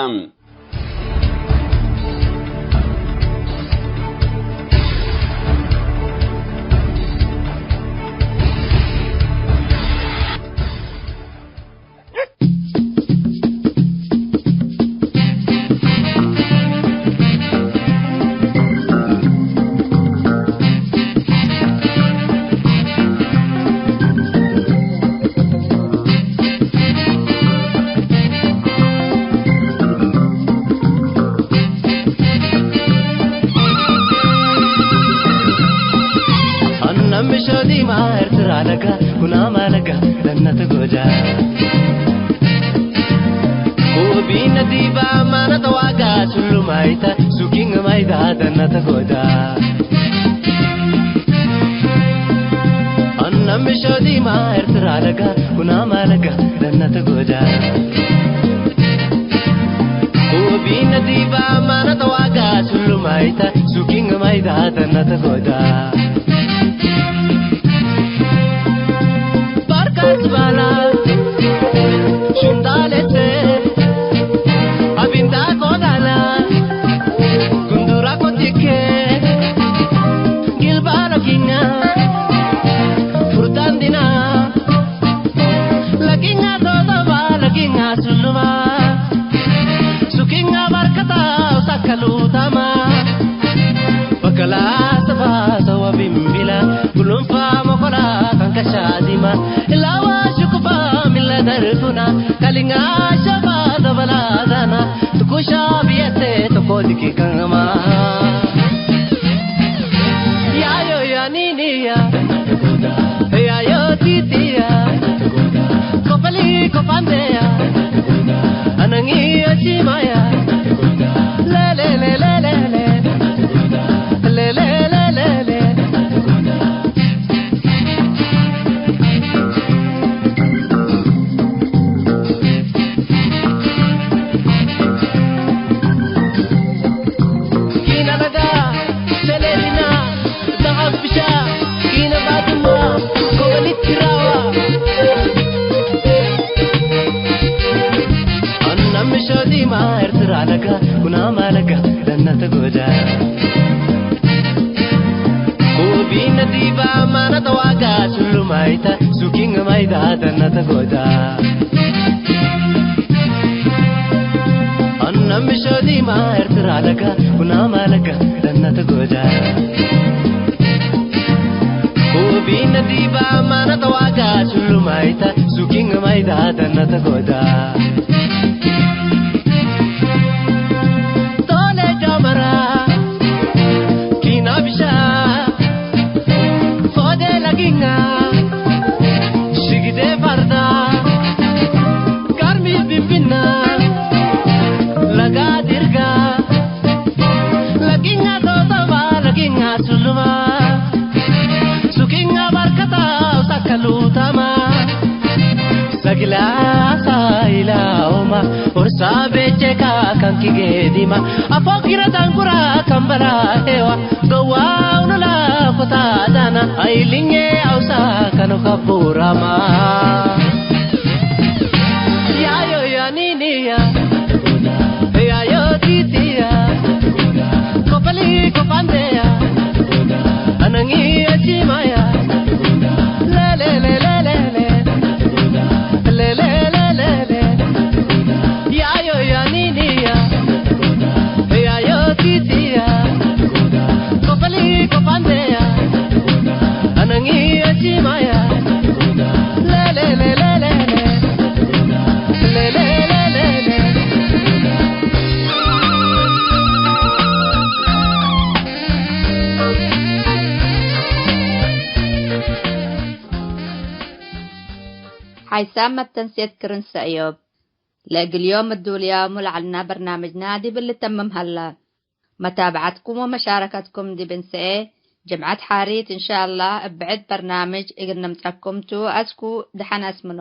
አነ ምሾ ዲማ ኤርትራ ለጋ፣ ኩናማ ለጋ፣ ለነተ ጎጃ። ኩቢነ ዲባ ማነ ተዋጋ፣ ሱሉ ማይታ፣ ሱኪንግ ማይዳ፣ ደነተ ጎዳ። አነ ምሾ ዲማ ኤርትራ ለጋ፣ ኩናማ ለጋ፣ ደነተ ጎዳ። ኩቢነ ዲባ ማነ ተዋጋ፣ ሱሉ ማይታ፣ ሱኪንግ ማይዳ፣ ደነተ ጎዳ። ባርካት ባላ ተርቱና ከሊኛ ሸባ ተበላዛና ትኩሻ ብየቴ ተኮድኪ ከማ ያዮ ያኒኒያ ያዮ ቲቲያ ኮፈሊ ኮፋንዴያ አነንጊ አቺማያ ለለለለለለ ለለለለለለ ኪነ ለጋ ሰሌሊና ደሀብ ብሻ ኪነ ባድማ ኮበሊት ኪራዋ አና ምሸ ዲማ ኤርትራ ለጋ ኩናማ ለጋ ደነተ ጎዳ ኩቢነ ዲባ ማነ ተዋጋ ሱሉ ማይታ ሱኪንገ ማይዳ ደነተ ጎዳ አና ምሸ ዲማ ኤርትራ ለጋ ኩናማ ለጋ ደነተ ጎዳ ኩቢነ ዲባ ማነ ተዋጋ ሱሉ ማይታ ሱኪንገ ማይዳ ደነተ ጎዳ ቶሌ ጃመራ ኪና ብሻ ፎዴ ለጊኛ ሽግዴ ፈርዳ ጋርሚ ቢቢና ለጋ ዲርጋ ለጊኛ ቶቶባ ለጊኛ ሱሉማ ሱኪኛ ባርከታ ውሳከሉታማ ሰግላ ሳይላውማ ኡርሳ ቤቼካ ከንኪ ጌዲማ አፎ ኪረ ዳንጉራ ከንበራ ሄዋ ገዋውኑ ላኩታዳና አይልኜ አውሳ ከኑ ከቡራማ ያዮ ያኒኒያ ያዮ ቲቲያ ኮፈሊ ኮፋንዴያ አነንጊ አቺማያ ለለለለለለ ለለለለለለ ያዮ ያኒኒያ ያዮ ቲቲያ ኮፈሊ ኮፋንዴያ አነንጊ አቺማያ ለለለለለለ ለለለለለ ሓይሳም መተንሴት ክርን ሰእዮብ። ለእግል ዮም እዱልያሙ ለዐልና በርናምጅና ዲብ ልተምም ሀላ። መታብዐትኩም ወመሻረከትኩም ዲብ እንሰኤ ጅምዐት ሓሪት እንሻአላህ እብ ብዕድ በርናምጅ እግል ነምጸኩም ቱ። አስኩ ደሐን አስምኖ።